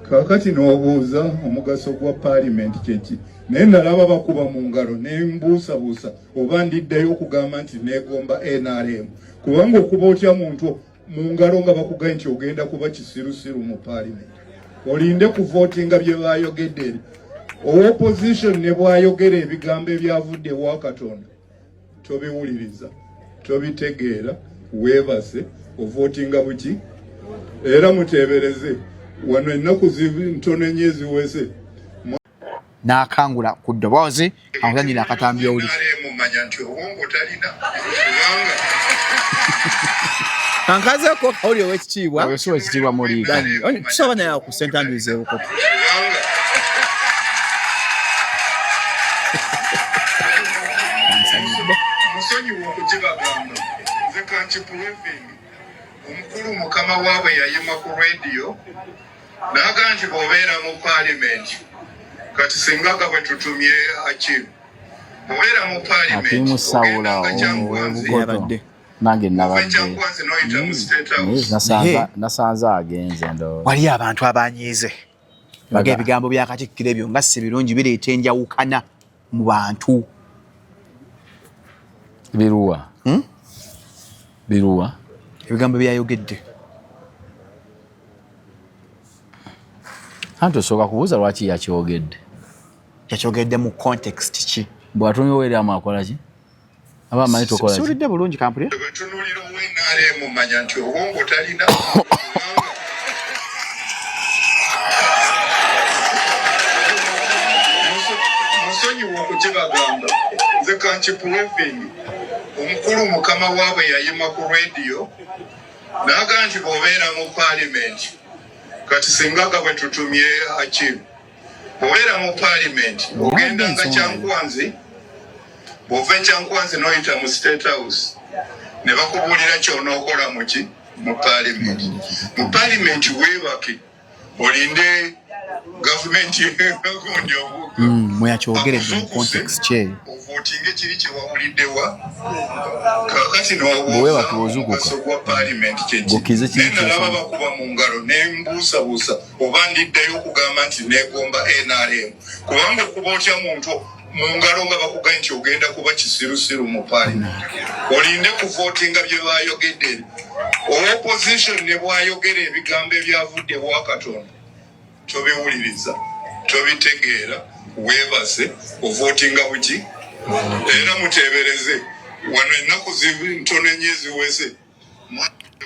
Kaakati n'obuuza omugaso gwa paalimenti kyeki, naye nalaba bakuba mu ngalo ne mbuusabuusa oba ndiddayo okugamba nti neegomba NRM, kubanga okuba otya muntu mu ngalo nga bakugambye nti ogenda kuba kisirusiru mu paalimenti, olinde kuvootinga bye baayogedde eri opposition ne bwayogera ebigambo ebyavudde ewa Katonda tobiwuliriza, tobitegeera, weebase ovootinga buki. Era muteebereze wano ennaku ntono ennyo eziweze n'akangula ku ddoboozi akuzanyira akatambi owuli mumanya nti obwongo talina kubanga kankazeeko kawuli ow'ekitiibwa Oyo si wekitiibwa muliika. Tusaba naye ku St Andrews e Bukoto. Musonyiwa okugibagamba, nze kankiprovinge. Omukulu mukama waabwe yayima ku rediyo n'agamba nti bw'obeera mu paalimenti, kati singa ga bwe tutumye Akimu, bw'obeera mu paalimenti Akimu Sawula ogendanga Kyankwanzi, ow'e Bukoto. Yabadde. Nange ova e nabadde Kyankwanzi n'oyita mu State House. Nasanze agenze ndowooza. Waliyo abantu abanyiize baga ebigambo bya Katikkiro ebyo nga si birungi, bireeta enjawukana mu bantu. Biruwa? Biruwa? Ebigambo byayogedde. Anti osooka kubuuza lwaki yakyogedde. Yakyogedde mu context ki? Bw'atumyewo eri amu akola ki? Aba amanyi tokola ki? Siwulidde bulungi, kampulire. Bwe tunuulira owa NRM manya nti obwongo talina kubanga musonyiwa okugibagamba, nze kankiprovinge. Omukulu mukama waabwe yayima ku rediyo n'agamba nti bw'obeera mu paalimenti, kati singa ga bwe tutumye Akimu, bw'obeera mu paalimenti ogendanga Kyankwanzi, bw'ova e Kyankwanzi n'oyita mu State House ne bakubuulira ky'onookola muki mu paalimenti. Mu paalimenti weebake olinde gavumenti gundi Mweyakyogeredde mu context ki eyo? Ovootinge kiri kye wawuliddewa. Kaakati Bwe weebaka n'obuuza ozuukuka. omugaso gwa paalimenti kyeki, Ng'okkirize kiri naye nalaba ky'osoma. bakuba mu ngalo ne mbuusabuusa oba ndiddayo okugamba nti neegomba NRM, kubanga okuba otya muntu mu ngalo nga bakugambye nti ogenda kuba kisirusiru mu paalimenti, olinde kuvootinga bye baayogedde eri opposition ne bwayogera ebigambo ebyavudde ewa Katonda tobiwuliriza, tobitegeera, weebase ovootinga buki. Era muteebereze wano ennaku ntono ennyo eziweze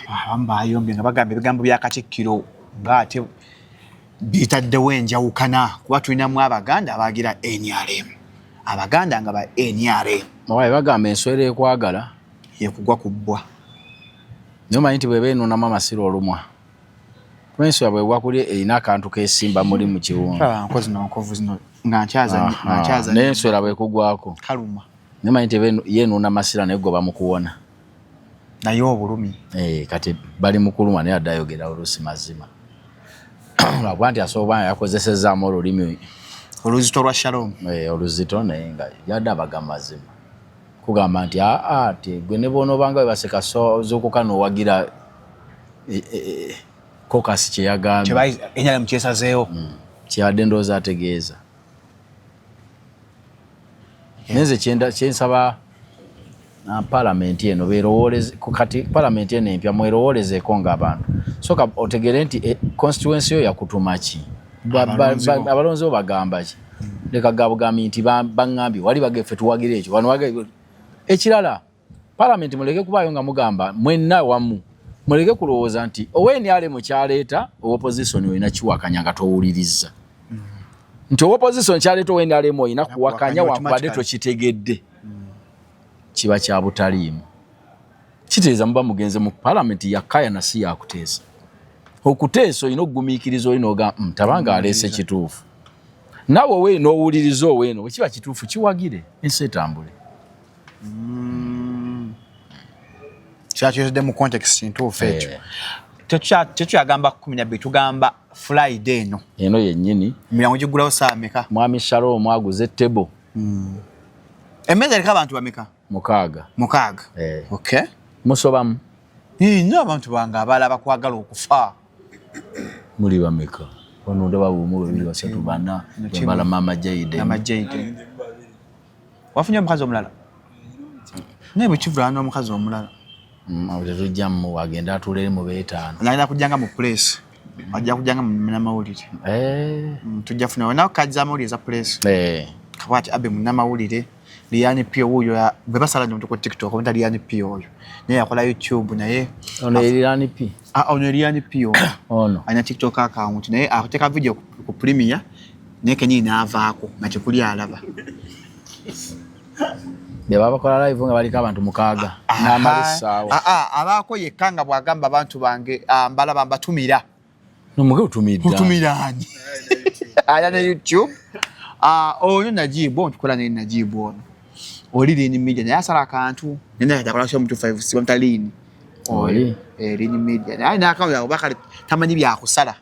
Abamu bayombye nga bagamba ebigambo bya Katikkiro ng'ate bitaddewo enjawukana, kuba tulinamu Abaganda abagira NRM, Abaganda nga ba NRM. Owaye bagamba enswera ekwagala yekugwa ku bbwa. Naye omanyi nti bw'eba enuunamu amasira olumwa, kuba enswera bwegwa kuli erina akantu kesimba muli mu kiwundu. Laba nko zino nkovu zino nga nkyaza nga nkyaza. Naye enswera bwekugwako kaluma. Naye omanyi nti eba yenuuna masira naye gwe bamukuwona. Naye obulumi. Eh, kati bali mu kulumwa, naye adde ayogera oluusi mazima, lwakuba nti asobola nga yakozesezaamu olulimi oluzito lwa Shalom. Eh, oluzito, naye nga yadde abaga mazima, kugamba nti aa ti gwe ne bwonoobanga webaseka zuukuka n'owagira caucus kyeyagambye. NRM kyesazeewo. Kyeyadde ndowooza ategeeza. Naye nze kyensaba palamenti eno berowooleze kati, palamenti eno empya mwerowoolezeeko ng'abantu. Soka otegere nti constituency yo yakutuma ki, abalonzi bo bagamba ki. Leka gabugambi nti baŋŋambye wali bageffe tuwagira ekyo bano ekirala. Palamenti muleke kubaayo nga mugamba mwenna wamu, muleke kulowooza nti owa NRM kyaleeta opposition olina kiwakanya nga towuliriza nti opposition kyaleeta owa NRM olina kuwakanya wankubadde tokitegedde. Kiba kya butaliimu, kitegeeza muba mugenze mu palamenti yakayana si yakuteesa. Okuteesa olina okugumiikiriza, olina oga tabanga aleese kituufu. Naawe oweeno n'owuliriza oweeno, bwe kiba kituufu kiwagire, ensi etambule. Kyakyetedde mu context ntuufu ekyo. Eh. Tekyagamba 12, tugamba Friday eno. Eno yennyini. Emirango giggulawo saa meka? Mwami Shalom aguze table. Emmeeza eriko abantu bameka? 6. 6. Eh. Okay. Musobamu? Nnyo abantu bange abalala bakwagala okufa. Muli bameka? Wano ndaba 1, 2, 3, 4, embala Mama Jaide. Mama Jaide. Wafunye omukazi omulala? Naye bwe kivula n'omukazi omulala. Awo tetujja mu agenda atuule mu 5. Nalina kujjanga mu press. Ajja kujjanga mu namawulire. Tujja funa wena kajja amawulire za press. Kabwati abe mu namawulire. Liani P oyo bwe basala nnyo ku TikTok obenta Liani P oyo. Naye yakola YouTube naye. Ono Liani P. Ono Liani P oyo. Ono. Alina TikTok account naye ateeka video ku Premiere naye kennyini n'avaako nga tekuli alaba. Be baba bakola live nga baliko abantu 6 n'amala essaawa. Abaako yekka nga bw'agamba abantu bange mbalaba mbatumira. Nomuge otumidde. Otumira ani? Aya ne YouTube. Ono Najibu, ono tukola ne Najibu ono. Oli Lini Media naye asala akantu. Naye atakola show mu 256 bamta Lini. Oli. Lini Media. Naye n'akawunti ako bakale tamanyi bya kusala.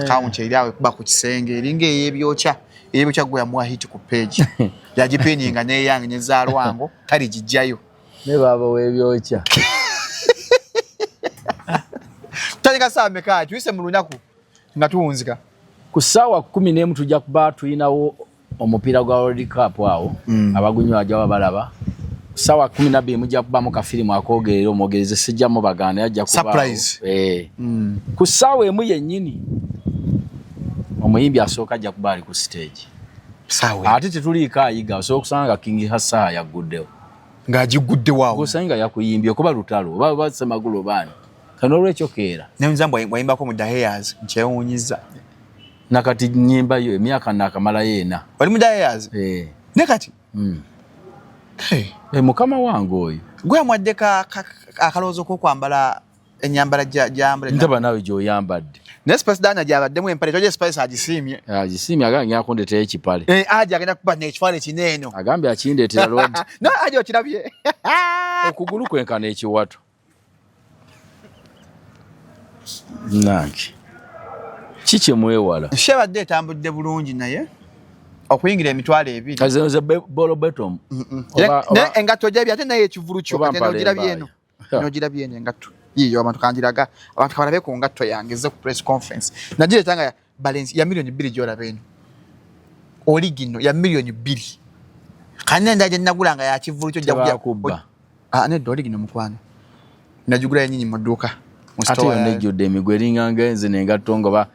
Kawunti eri awo ekuba ku kisenge eringa ey'ebyokya. Ey'ebyokya gwe yamuwa hit ku page. Yagipininga n'eyange ne Zaalwango taligijjayo. Ne baaba w'ebyokya. Tutandika ssaawa mmeka? Tuyise mu lunaku nga tuwunzika. Ku ssaawa 11 tujja kuba tulinawo omupiira gwa World Cup awo. Abagunywa bajja baba balaba. Ku ssaawa 12 mujja kubamu kafirimu akoogerera omwogereze, sijja mubagaana, yajja kubaawo. Surprise. Ku ssaawa 1 yennyini omuyimbi asooka ajja kuba ali ku stage. Ssaawa Ate tetuliiko ayiga, osobola okusanga nga King Hasaha yagguddewo. Ng'agiguddewo awo. Osanga nga yakuyimbye kuba lutalo, oba Ssemagulu oba ani. Kano olwekyo keera. Ne nza mbwa wayimbako mu The Hairs, nkyewuunyizza. Nakati nnyimbayo emyaka naakamalayo 4. Oli mu The Hairs? Ne kati? Hey. Mukama wange oyo. Gwe amwadde akalowoozo k'okwambala ennyambala gy'ambala. Ndaba naawe gy'oyambadde. Naye Spice Diana gy'abaddemu empale, tojja Spice agisiimye. Agisiimye, agambye ngenda kundeetera ekipale. Aje agenda kuba n'ekipale kinene. Agambye akindeetera lwadi. No, aje okirabye. Okugulu kwenkana ekiwato. Nange. Kiki mwewala? Nshebadde etambudde bulungi naye okuyingira 20,000. Kaze nze bolo betom. Naye engatto gyabye ate naye ekivulu kyo Oba ate mpale n'ogirabye eno. embaaya. N'ogirabye eno engatto. Yiyo abantu kanjiraga abantu kabalabe ku ngatto yange ze ku press conference. Nagireeta nga balance ya 2 million gy'olaba eno. Oli gino ya 2 million. Kanne ndaje nagula nga ya kivulu kyo jja kujja. Tebakubba. Nedda oli gino mukwano. Nagigula yennyini mu dduuka. Mu Ate store yonna ya- ejjudde emigwa eringa ng'enze n'engatto nga ba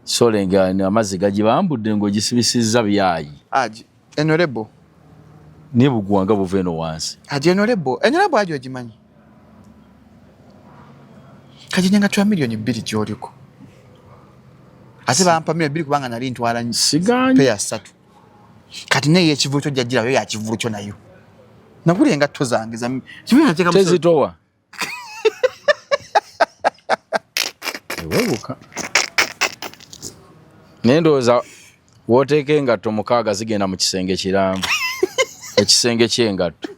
sole nga amazzi gagibambudde ng'ogisibisizza byayi. Aji, eno lebo. Naye bugwa nga buva eno wansi. Aji, eno lebo. Eno lebo aji ogimanyi. Kati engatto ya 2 million gy'oliko. Ate bampa 2 million kubanga nali ntwala Sigaanyi. peya 3. Kati naye ekivulu kyo jjajjirayo ya kivulu kyo nayo. Nagula engatto zange za kibi nateeka mu Tezitowa. Eweebuka. Naye ndowooza w'oteeka engatto 6 zigenda mu kisenge kiramba. Ekisenge ky'engatto.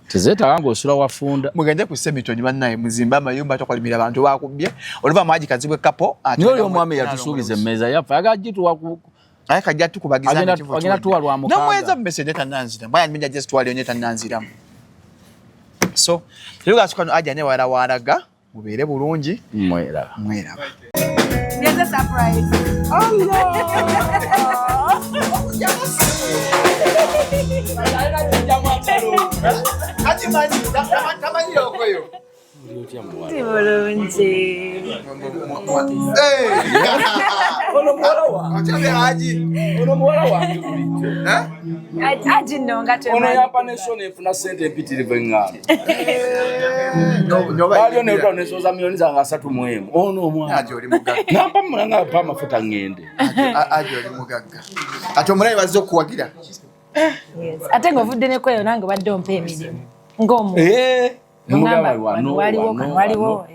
Tezeetaaga ng'osula wafunda. Mugende ku Semitoni bannaye muzimbe amayumba tokolimira abantu bakubbye. Oluva mu Haji Kazibwe Kapo, ate Naye oli omwami yatusuubiza emmeeza yaffe, ayagala gituwa ku Aye kajja tukubagiza n'ekifo Agenda kiwedde. tuwa lwa mukaaga. Namweza mmese tananzira. Mbaya nimenya just twali onye tananziramu. So, teruga kano aja ne wala walaga mubeere bulungi. Mweraba. Mweraba. There's a surprise. Oh no. Ndi bulungi. Ono muwala wange. Ono muwala wange bulijjo. Aji nno nga Ono twemanyi. yampa n'ensona enfuna ssente empitirivu eŋŋaano. Baaliyo neetwala n'ensolo za miliyoni zange 31. Ono omwana. Aji oli mugagga. Nampa mulanga mpa amafuta ŋŋende. Aji oli mugagga. Ate omulabe bazze okuwagira. Yes. Ate ng'ovudde ne kweyo nange obadde ompa emirimu. Ng'omu. Nemugamba Wano waliwo, wano, kano waliwo. wano.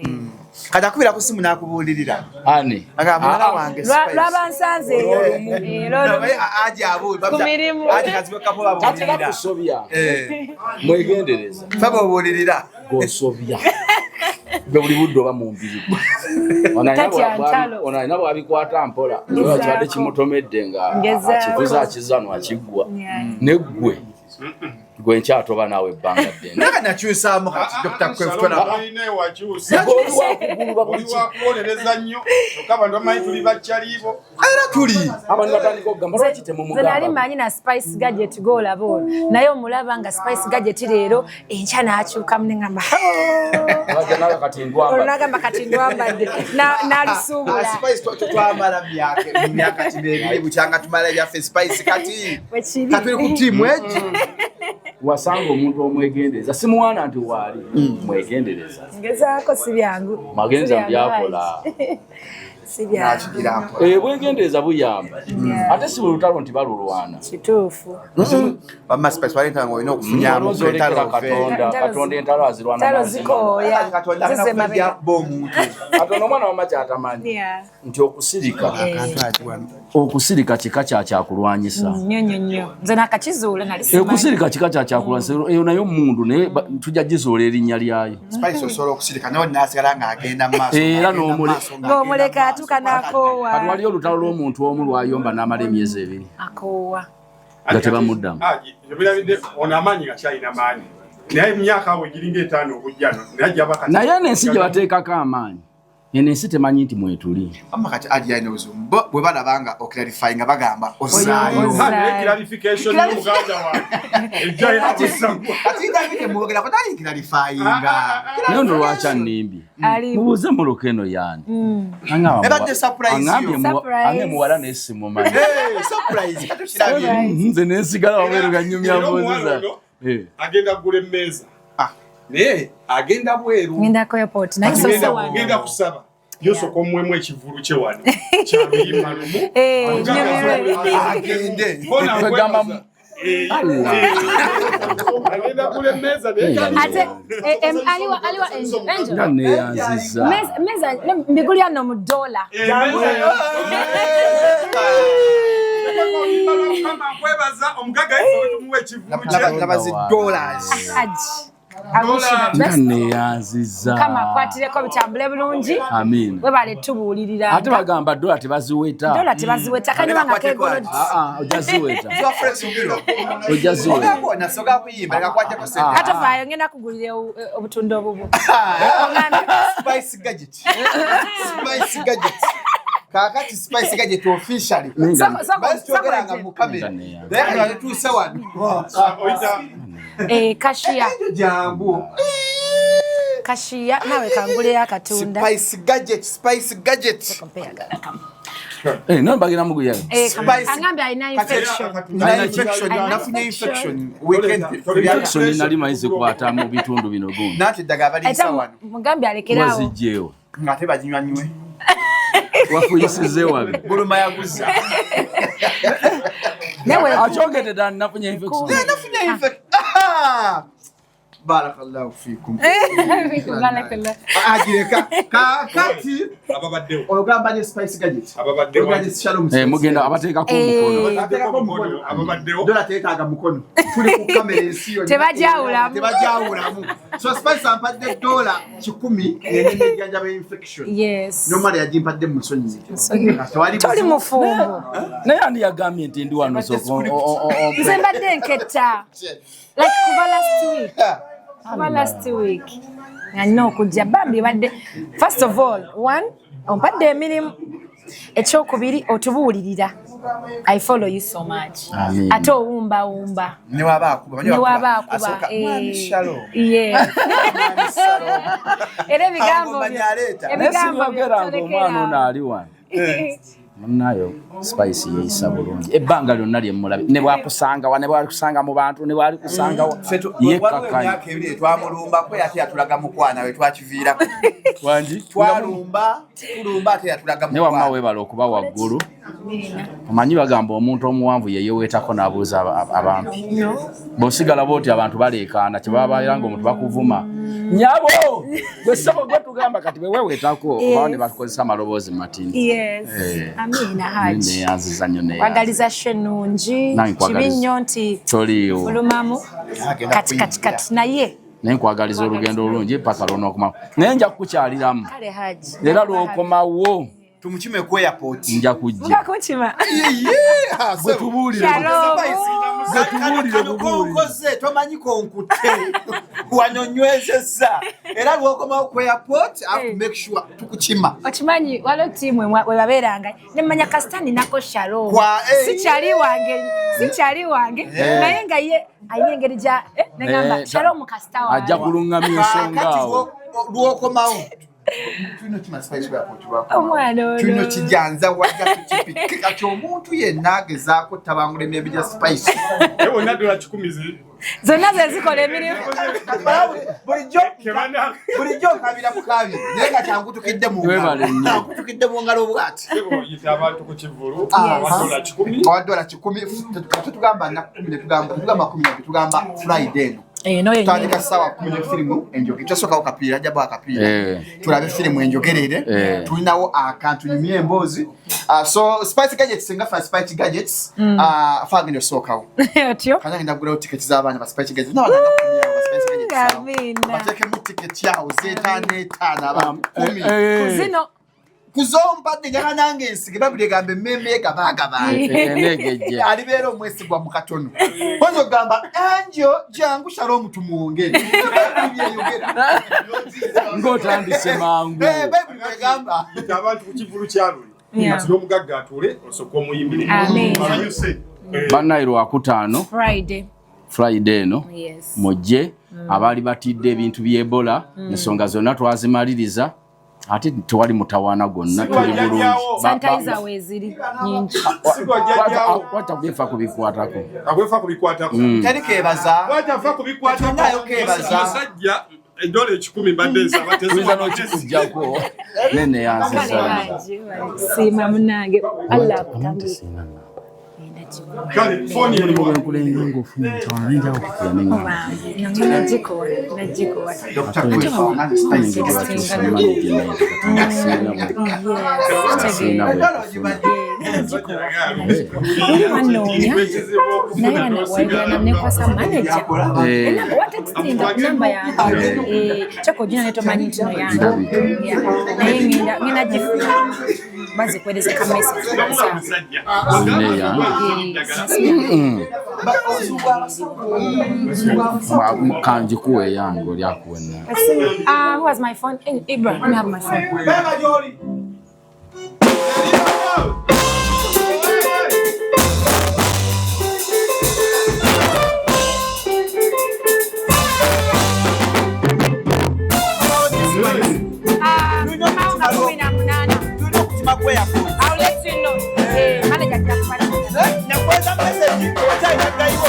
Kati akubira ku simu n'akubuulirira. Ani? Agamba muwala wange Spice. Lwaba nsanze eyo. Aje abu. Ku mirimu. Aje Kazibwe Kapo babuulirira. Tatera kusobya. Mwegendereza. Fe babuulirira. Gosobya. Gwe buli budde oba mu mbiri. Ono alina bw'abikwata mpola. Kibadde kimutomedde nga akivuza akizza akiggwa. Ne ggwe. Gwe nkyatoba naawe ebbanga ddene. Naye nakyusaamu kati Dr. Kwefu tolaba. Oli wakuwolereza nnyo kyokka abantu bamanyi tuli bakyalibo. Era tuli. Abantu batandika okugamba lwaki temumugamba. Nze nali manyi na Spice Gadget gw'olaba olwo. Naye omulaba nga Spice Gadget leero enkya n'akyukamu ne ngamba. Olwo n'agamba kati ndwambadde. N'alisuubula. Spice twamala myaka kino ebiri bukyanga tumala ebyaffe Spice kati. Katuli ku ttiimu egi. Wasanga omuntu omwegendereza simuwaana nti waali mwegendereza. Ngezaako si byangu. Magenza byakola. Si byangu. Bwegendereza buyamba. Ate si buli lutalo nti balulwana. Kituufu. Wamma Spice wali nga olina okufunyamu entalo Katonda. Katonda entalo azirwana. Entalo zikooya. Katonda alina omuntu. Katonda omwana wamma ky'atamanyi. Nti okusirika. Okusirika kika kya kyakulwanyisa. Nnyo nnyo nnyo. Nze nakakizuula nali simanyi. Okusirika kika kya kyakulwanyisa eyo nayo mmundu naye tujja gizuula erinnya lyayo. Spice osobola okusirika naye n'asigala ng'agenda mu maaso. Era n'omuleka. Ng'omuleka atuuka n'akoowa. Kati waliyo olutalo lw'omuntu omu lwayomba n'amala emyezi ebiri. Akoowa. Nga tebamuddamu. Birabidde ono amaanyi nga kyalina maanyi. Naye emyaka awo egiringa etaano okujja naye ajja bakati. Naye eno ensi gye bateekako amaanyi. Eno ensi temanyi nti mwetuli. Amma kati aje alina obuzibu. Bo bwe balaba nga oclarify nga bagamba ozaayo. Clarification y'omuganda wange. Ejja yakusagwa. Kati ndabike mwogera ko tali clarifyinga. Naye ono lwaki annimbye? Mubuuze muluka eno y'ani. Ebadde surprise yo. Ange muwala naye simumanyi. Surprise kati kirabye. Nze ne nsigala wabweru nga nnyumya mbuuziza. Agenda kugula emmeeza. Naye agenda bweru. Ngenda ku airport. Naye sose wano. Ngenda kusaba. Yosooka omuwemu ekivvulu kye wano. Kyaluyimba lumu. Agende. Agenda kugula emmeeza naye. Ate aliwa Angel. Neyanziza. Meza mbigulya no mu dollar. Neyanziza. Mukama akwatireko bitambule bulungi. Amiina. Webale tubuulirira. Ate bagamba dola tebaziweta. Dola tebaziweta kanyuma nga kegolodi. Ojja ziweta. Ojja ziweta. Kati ovaayo ngenda kugulira obutunda obubwo. Spice Gadget. Spice Gadget. Kaakati Spice Gadget officially. Basi twogeranga mu kamera. Naye kati tuuse wano. Kashiya. Jangu. Kashiya nawe kanguleyo akatunda. Spice Gadget, Spice Gadget. No bagenda muguya. Angambye alina infection. Nafunye infection. Weekend. Infection nali mayizi kwata mu bitundu bino gundi. Nati eddagala baliisa wano. Mugambye alekeraawo. Wazijjeewo. Ng'ate baginywa nywe. Wafuyisize wabi. Guluma yaguza. Akyogedde ddala nafunye infection. Nafunye infection. Barakallahu fikum. Barakallahu. Agireka kakati ogamba ne Spice Gadget. Ababadde Shalom. Mugenda abateekako omukono. Abateekako omukono. Ababaddewo. Dola teetaaga mukono. Tuli ku kamera ensi yonna. Tebajawulamu. Tebajawulamu. So Spice ampadde dola 100 n'enjjanjaba infection. Yes. Nomala yagimpadde mu nsonyi. Toli mufumbo. Naye ani yagambye nti ndi wano soko. Nze mbadde nketta. Like kuva last week. Kuva last week. Nga nina okujja bambi badde. First of all, one, ompadde emirimu. Ekyokubiri otubuulirira. I follow you so much. Ate owumbawumba. Ne waba akuba. Ne waba akuba. Yeah. Era ebigambo. Ebigambo byogera ng'omwana ono ali wano. Munayo Spice yeeyisa bulungi ebbanga lyonna lye mmulabye, ne bwakusangawa, ne bwalikusanga mu bantu, ne bwalikusangawa. Yekkakanya. Emyaka 2 twamulumbako, ate yatulaga mukwana we twakiviirako. Wangi? Twalumba, tulumba, ate yatulaga Ne wamma mukwano. Weebala okuba waggulu. Omanyi bagamba omuntu omuwanvu yeyeweetako n'abuuza abampi. Bw'osigala bwoti abantu baleekaana, kyebabaera nga omuntu bakuvuma nyabo gwe ssebo gwe tugamba kati bwe weeweetako obawo ne bakozesa amaloboozi matini. Yes. Amiina, Haji. Neyanziza nnyo, neyanziza. Kwagaliza show ennungi. Nange nkwagaliza. Kibi nnyo nti Toliiwo. fulumamu Agenda kati kati kati naye Naye nkwagaliza olugendo olulungi paka lwonookomawo, naye nja kukukyaliramu. Kale Haji. Era lw'okomawo Tumukime ku airport. Nja kujja. Muga kunkima. Gwe tubuulire. Shalom. Gwe tubuulire bubuulire. Konkoze tomanyi konkutte wanonywezezza, era lwokomawo ku airport I have to make sure tukukima. Okimanyi waliwo ttiimu webabeeranga nemanya kasita ninako Shalom. Sikyali wange, sikyali wange, naye nga ye alina engeri gya negamba Shalom kasita wange. Ajja kulungamya ensonga Kaakati awo. Lwokomawo tulina okima Spice ku airport lwakomawo. Omwana ono. Tulina okijanza wajja tukipike. Kati omuntu yenna agezaako tabangula emyembe gya Spice. Naye bonna $100 Zonna ze zikola emirimu. Bulijjo Kebana. bulijjo nkabira bukabiri, naye nga kyankutukidde mu ngalo. Webale nnyo. Kyankutukidde mu ngalo bw'ati. Yita abantu ku kivulu. Aha. Owa $100. Owa $100, tetugamba nnaku 10, tetugamba 12, tugamba Friday eno. Eno yennyini. Tutandika ssaawa 10 ne firimu enjoge. Twasookawo kapiira, ajja bwa akapiira. Tulabe firimu enjogerere. Tulinawo akantu nyumye emboozi. So Spice Gadgets, nga fa Spice Gadgets, fa agenda osookawo. Otyo. Kanya ngenda kugulawo tiketi z'abaana ba Spice Gadgets. N'abaana nga 10 awo ba Spice Gadgets awo. Amiina. Bateekemu tiketi awo z'etaano etaano abantu 10. Ku zino. Kuzompadde njagala nange ensige, Bayibuli egamba emmeeme egabaagaba. Eneegejja. Alibeera omwesigwa mu katono. Oyinza okugamba Angel jangu Shalom tumwongere. Bayibuli byeyogera. Ng'otandise mangu. Bayibuli byegamba. Yita abantu ku kivulu kya luli. Kati n'omugagga atuule osooke omuyimbire. Amen. Asanyuse. Bannaye Lwakutaano. Friday. Friday eno. Yes. Mujje abaali batidde ebintu by'Ebola, ensonga zonna twazimaliriza, ate tewali mutawaana gwonna, tuli bulungi. Sanitizer weeziri nyingi. Kwata byefa kubikwatako. Agwefa kubikwatako. Teri keebaza. Bw'atafa kubikwatako. Tonaayo keebaza. Omusajja $100 mbadde nsaba Tuyinza n'okikuggyako neneyanziza. Kale Haji, siima munange, Allah akutambulire. Kale foni eriwa. Nagikuwa, nagikuwa. Dr. Kwefa, nange Spice. Luli wanoonya naye wagenda nekwasa manager. Enamba watekitinga ku namba yange. Kyokka ogina ne tomanyi nti no yange. Yeah. Naye ngenda gifuna bazikuweereza ka message ku WhatsApp. Kanjikuwa eyange, oli akuwa enna. Who has my phone? Eh, Ibra, let me have my phone. Mawunga 18. Tulina okutima ku airport. I'll let you know. Manager ajja kuba. Nakweza message okyalina gayiwo.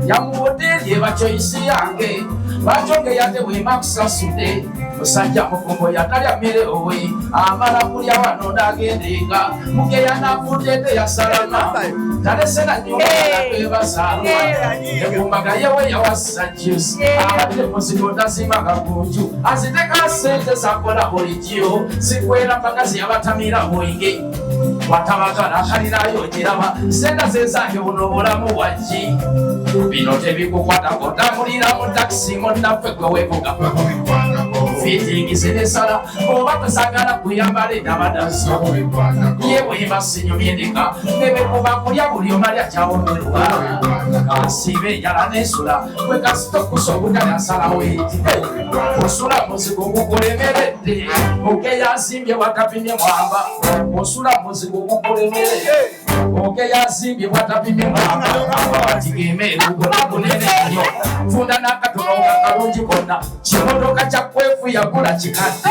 Yamuwoteri ebakyoyisi yange bakyongeyate bwema kusasudde musajja mufumbo yatalya mmere owe amala kulya wano n'agendenga mugeya nafudde teyasalama talese na nyumba nakwebasa ekumbaga yewe yawasa juice abadde muzigo tazimanga kunju aziteka sente zakola bulijjo zikwera pakazi yabatamira bwenge watabagala akalinayo giraba sente zezange buno bulamu waki bino tebikukwatako tambulira mu takisi munnaffe gwe weevuga fitingi zinesala oba tosagala kuyambala endabadazo ye bweba sinyumyendeka nebekuba kulya buli omalya kyawomerwa kasibe enjala nesula gwe kasita okusa obutali asalawo eti osula muzigo gukulemeredde okeyazimbye watapimye mwamba osula muzigo gukulemeredde okeyazimbye watapimye mwamba amabati gemeeru gona gunene. Tufunda n'akatono nga kalungi konna. Kimotoka kya kwefu yagula kikadde.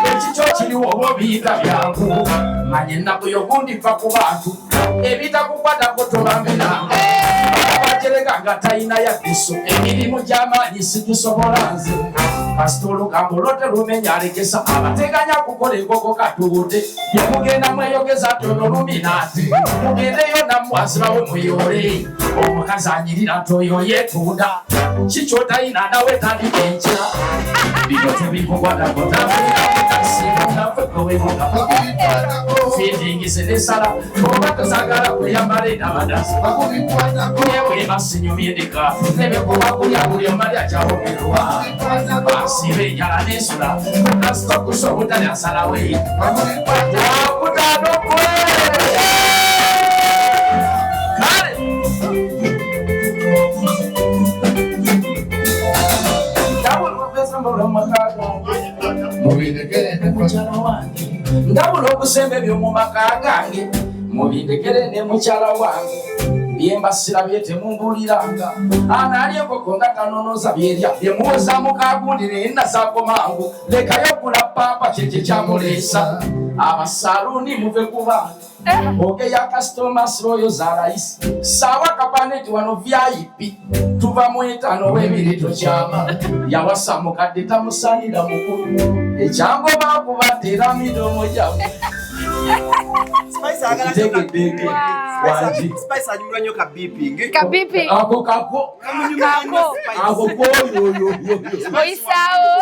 Ekikyo kiriwo oba obiyita byangu. Manya ennaku y'ogundi nva ku bantu. Ebitakukwatako tobambiranga. Abajerega nga talina yaddiso. Emirimu gy'amaanyi sigisobola nze. Kasita olugambo lwo terumenya alekesa. Abateganya kukola enkoko katubude. Bye mugenda mweyogeza tono luminaati. Mugendeyo nammwe asibawe muyole. Omukazi anyirira nti oyo yeetunda. Kikyotalina nawe tandika enkya. Bino tebikukwatako feelings nesala oba tosagala kuyambala enabadasi yeweba sinyumyendeka nebekuba kulya buli omali akyawomerwa asiba enjala nesula kasita okusa obutali asalawe akutaano kwe kale ndabula okusemba ebyomu maka gange mubindekere ne mukyala wange byembasira bye temumbuliranga anaali enkoko nga tanonoza byerya byemuwoza mukagundi naye nasaako mangu lekayo gula paapa kyekye kyamuleesa abasaluuni muve ku bantu ogeya kasitoma siroyo za layisi saawa kapaneti wano VIP tuva mu etaano w'ebiri tokyama yawasa mukadde tamusanira mukulu ekyango bakubatera midomo gyabwe. Spice anyumirwa nnyo ka beeping. Ka beeping. Ako kako. Kako. Ako koyo. Oyisaawo.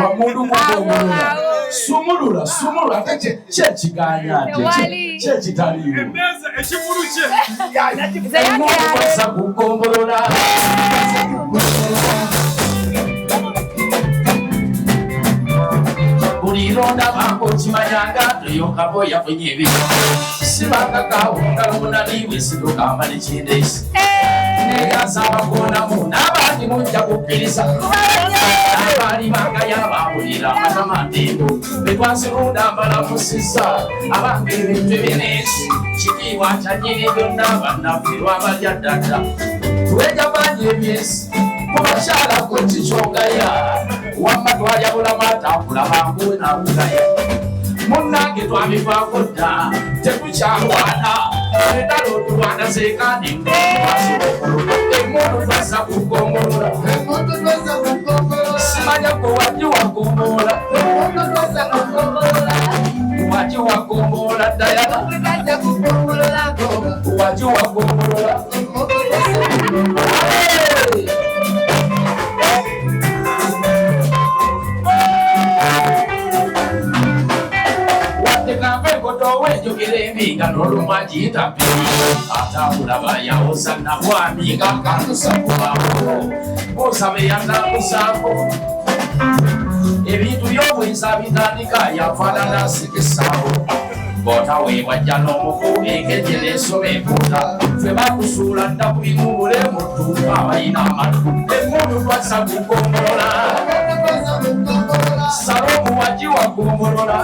Wamundu mugomolola. Sumulula, sumulula. Ate kyekiganya ate. Kyekitaliiwo. Emmeeza ekivulu kye. Emmundu kugombolola. Bulironda bango kimanyanga tuyokabo yafunye ebyo. Sibanga kawunga lunaliwe sidugamba nekindesi. Neyansaba kubonamu n'abandi mujja kukkiriza. Abaali banga yabawulira amatama ntembo. Betwasirunda mbalamusizza abange ebintu ebinensi. Kitiibwa kya nnyini byonna bannaffe lwabalya ddada. Twejabanyi ebyensi kubakyala gwe kikyogaya. Wamma twalya bulamu atambula mangu nakugaya. Munnange twabivaako dda tetukyalwana. Entalo tulwana zeekaane emmundu twazza kugombolola. Simanya gwe wajji wagombolola. Wajji wagombolola Dayana. Wajji wagombolola. Enjogera n'olumu agiyita mpiri atambula bayawoza nabwami nga kandusa kubaako buusa be yatambuzaako ebintu by'obwenzi bitandika yafaanana nsikisaawo bw'otaweebwa jja n'omuku enkeje n'ensoma empuuta ffe bakusuula dda ku binuubule mu ttumba abalina amatu emmundu twazza kugombolola Salomu wajji wagombolola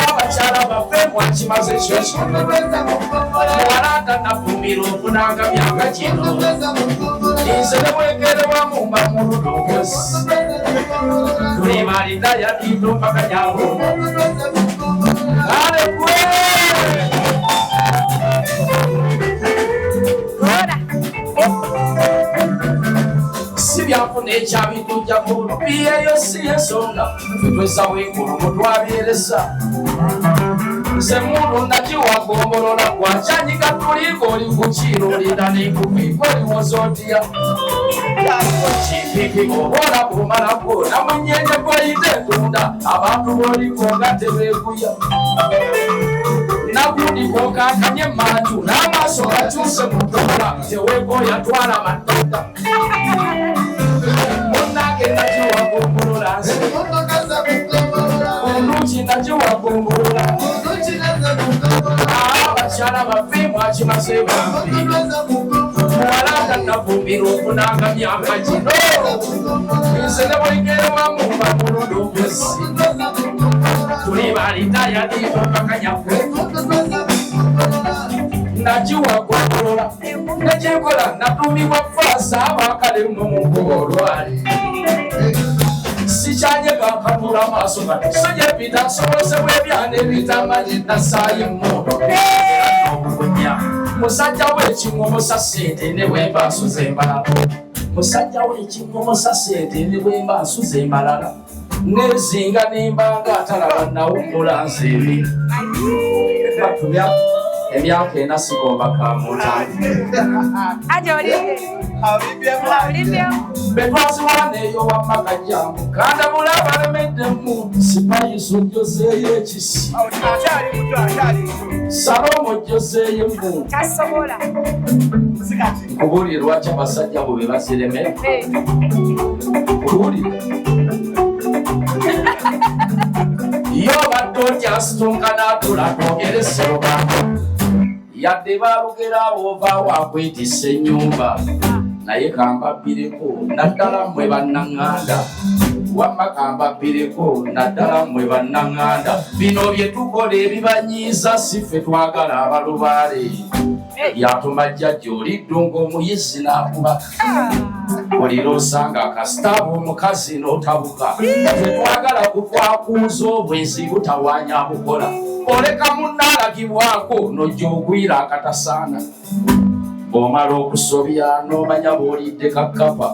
abakyala baffe mwakimaze kyokyo muwala tannafumbira ofunanga myaka kino nze ne bwekerewamu mba mu ludogozi tuli balita yadito mpaka nyawo kale gwe sibyafuna ekyabitujjako eyo si ensonga ffe twesawo enkulumu twabyeresa nze mundu nakiwagombolola gwakyanyika tuliiko oli ku kirolinda n'enkupi gwoliwoza otya kipipi oba olakumalako namunyenye gweyita etunda abantu b'oliko nga tebeekuya nagundi kokaakanye emanju n'amaaso gakyuse mu ddola teweekoya twala maddoda munnange nakiwagombolola nze munduki nakiwagombolola abakyala baffe mwakimaze bambi muwala tannafumbira ofunanga myaka gino nze ne bwegerewamu mba mu ludogozi tuli balita yaliiko mpaka nyaffe Nagiwagolola nekyenkola natumibwa faasa abakale mumukuba olwali sikyanyega nkanula amaaso nga sojepita nsobozebwa ebyana ebitamanyi nasaayo emmundu okukunya musajja w'ekiŋomosa ssente ne bwemba nsuza embalala musajja w'ekiŋomosa ssente ne bwemba nsuza embalala nezinga nembanga atalaba nawummula nzeemi batumya emyaka ena sigomba kamuta betwaziwana eyo wamma kajjangu kanda bulaba alemeddemu sipayiso ojjozeeyo ekisi salomo ojjozeeyo emmundu nkubuulire lwaki abasajja bo be baziremera nkubuulire yo obadde otya nsitunka n'atula twogere sserugambo yadde baalugera abo ovaawo akwetissa ennyumba naye kambabbireko naddala mmwe bannaŋŋanda wamma kambabbireko naddala mmwe bannaŋŋanda bino bye tukola ebibanyiiza si ffe twagala abalubaale yatuma jjajja oliddunga omuyizi n'akuba olira osanga akasitaaba omukazi n'otabuka tetwagala kukwakuuza obwenzi butawaanya bukola oleka munnaalagibwako n'ojja ogwira akatasaana bw'omala okusobya n'omanya bw'olidde kakkapa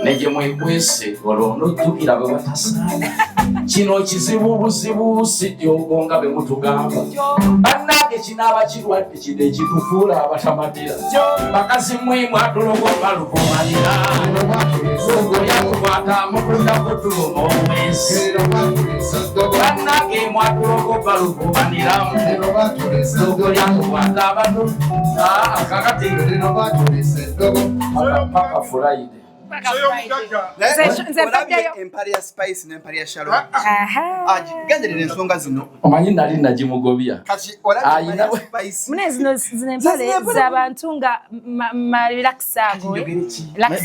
ne gye mwekwese olwo n'ojjukira bwe batasaana kino kizibu buzibu si jjogo nga bwe mutugamba bannange kinaaba kirwadde kino ekitufuula abatamatira bakazi mmwe mwatulogomba lukumanira olyakukwata mutundako tuluma obwensi bannange mwatulogomba lukumanira olyakukwata abantu kakati paka Friday. Empale ya Spice n'empale ya Shalom. Genderera ensonga zino. Omanyi nali nagimugobya. Kati olabye empale ya Spice. Mune zino zino empale z'abantu nga ma relax ago. Relax.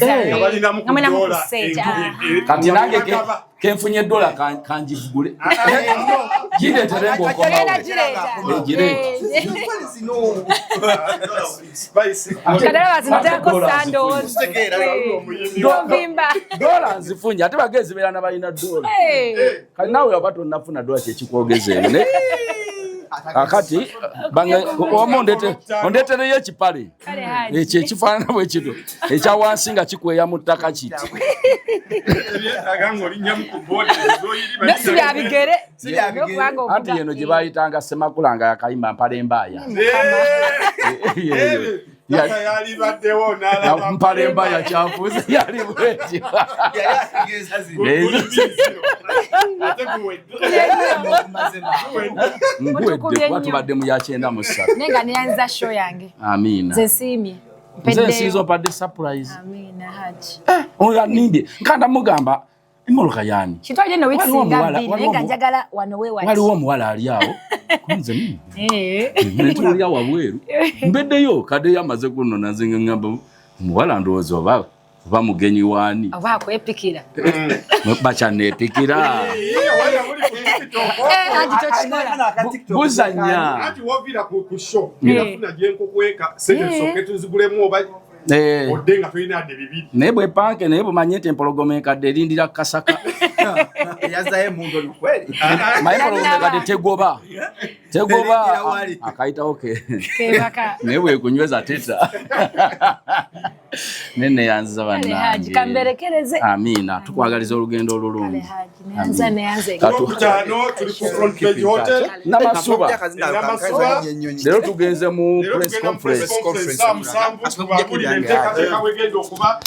Kati nange kenfunye dola kanjivugule. Gireetere ng'okomawo. Gireete. Spice. Kadala baziteekako sandals. Dola nzifunye ate bagezi beera n'abalina dola. Kati naawe oba tonnafuna dola kyekikwogeza ebyo. Kakati omu ondeetereyo ekipale ekyo ekifaanana bwe kityo ekya wansi nga kikweya mu ttaka kiti. Anti eno gye bayitanga Ssemakula nga yakayimba mpale mbaaya. Mpale mbaaya kyafuuse yali bwetyo. Nkuwedde kuba tubadde mu ya 93. Naye nga neyanziza show yange. Amiina. Nze nsiimye. Nze nsinze ompadde surprise. Amiina Haji. Oyo annimbye nkanda mugamba emmotoka yaani. Kitwalire nno wiiki singa bbiri naye nga njagala wano weewali. Waliwo omuwala ali awo. Nze ntuulira wabweru. Mbeddeyo kaddeyo amaze kunnona nze ngamba omuwala ndowooza oba mugenyi waani. Oba akwepikira. Bakyanneepikira. Buzannya. Anti w'oviira ku show nafuna gye nkukweka ssente tusooke tuzigulemu oba odde nga tolina adde bibiri. Naye bwepanke naye bumanye nti empologoma enkadde erindira kasaka. Yazzayo emmundu ono kweri. Maye empologoma enkadde tegoba. Tegoba akayitawo ke. Naye bwekunyweza teta. Nene yanziza bannange. Kamberekereze. Amiina tukwagaliza olugendo olulungi. Tuli ku Front Page Hotel. Namasuba. Leero tugenze mu press conference. Saa 7 tubabuulire enteekateeka bwegenda okuba.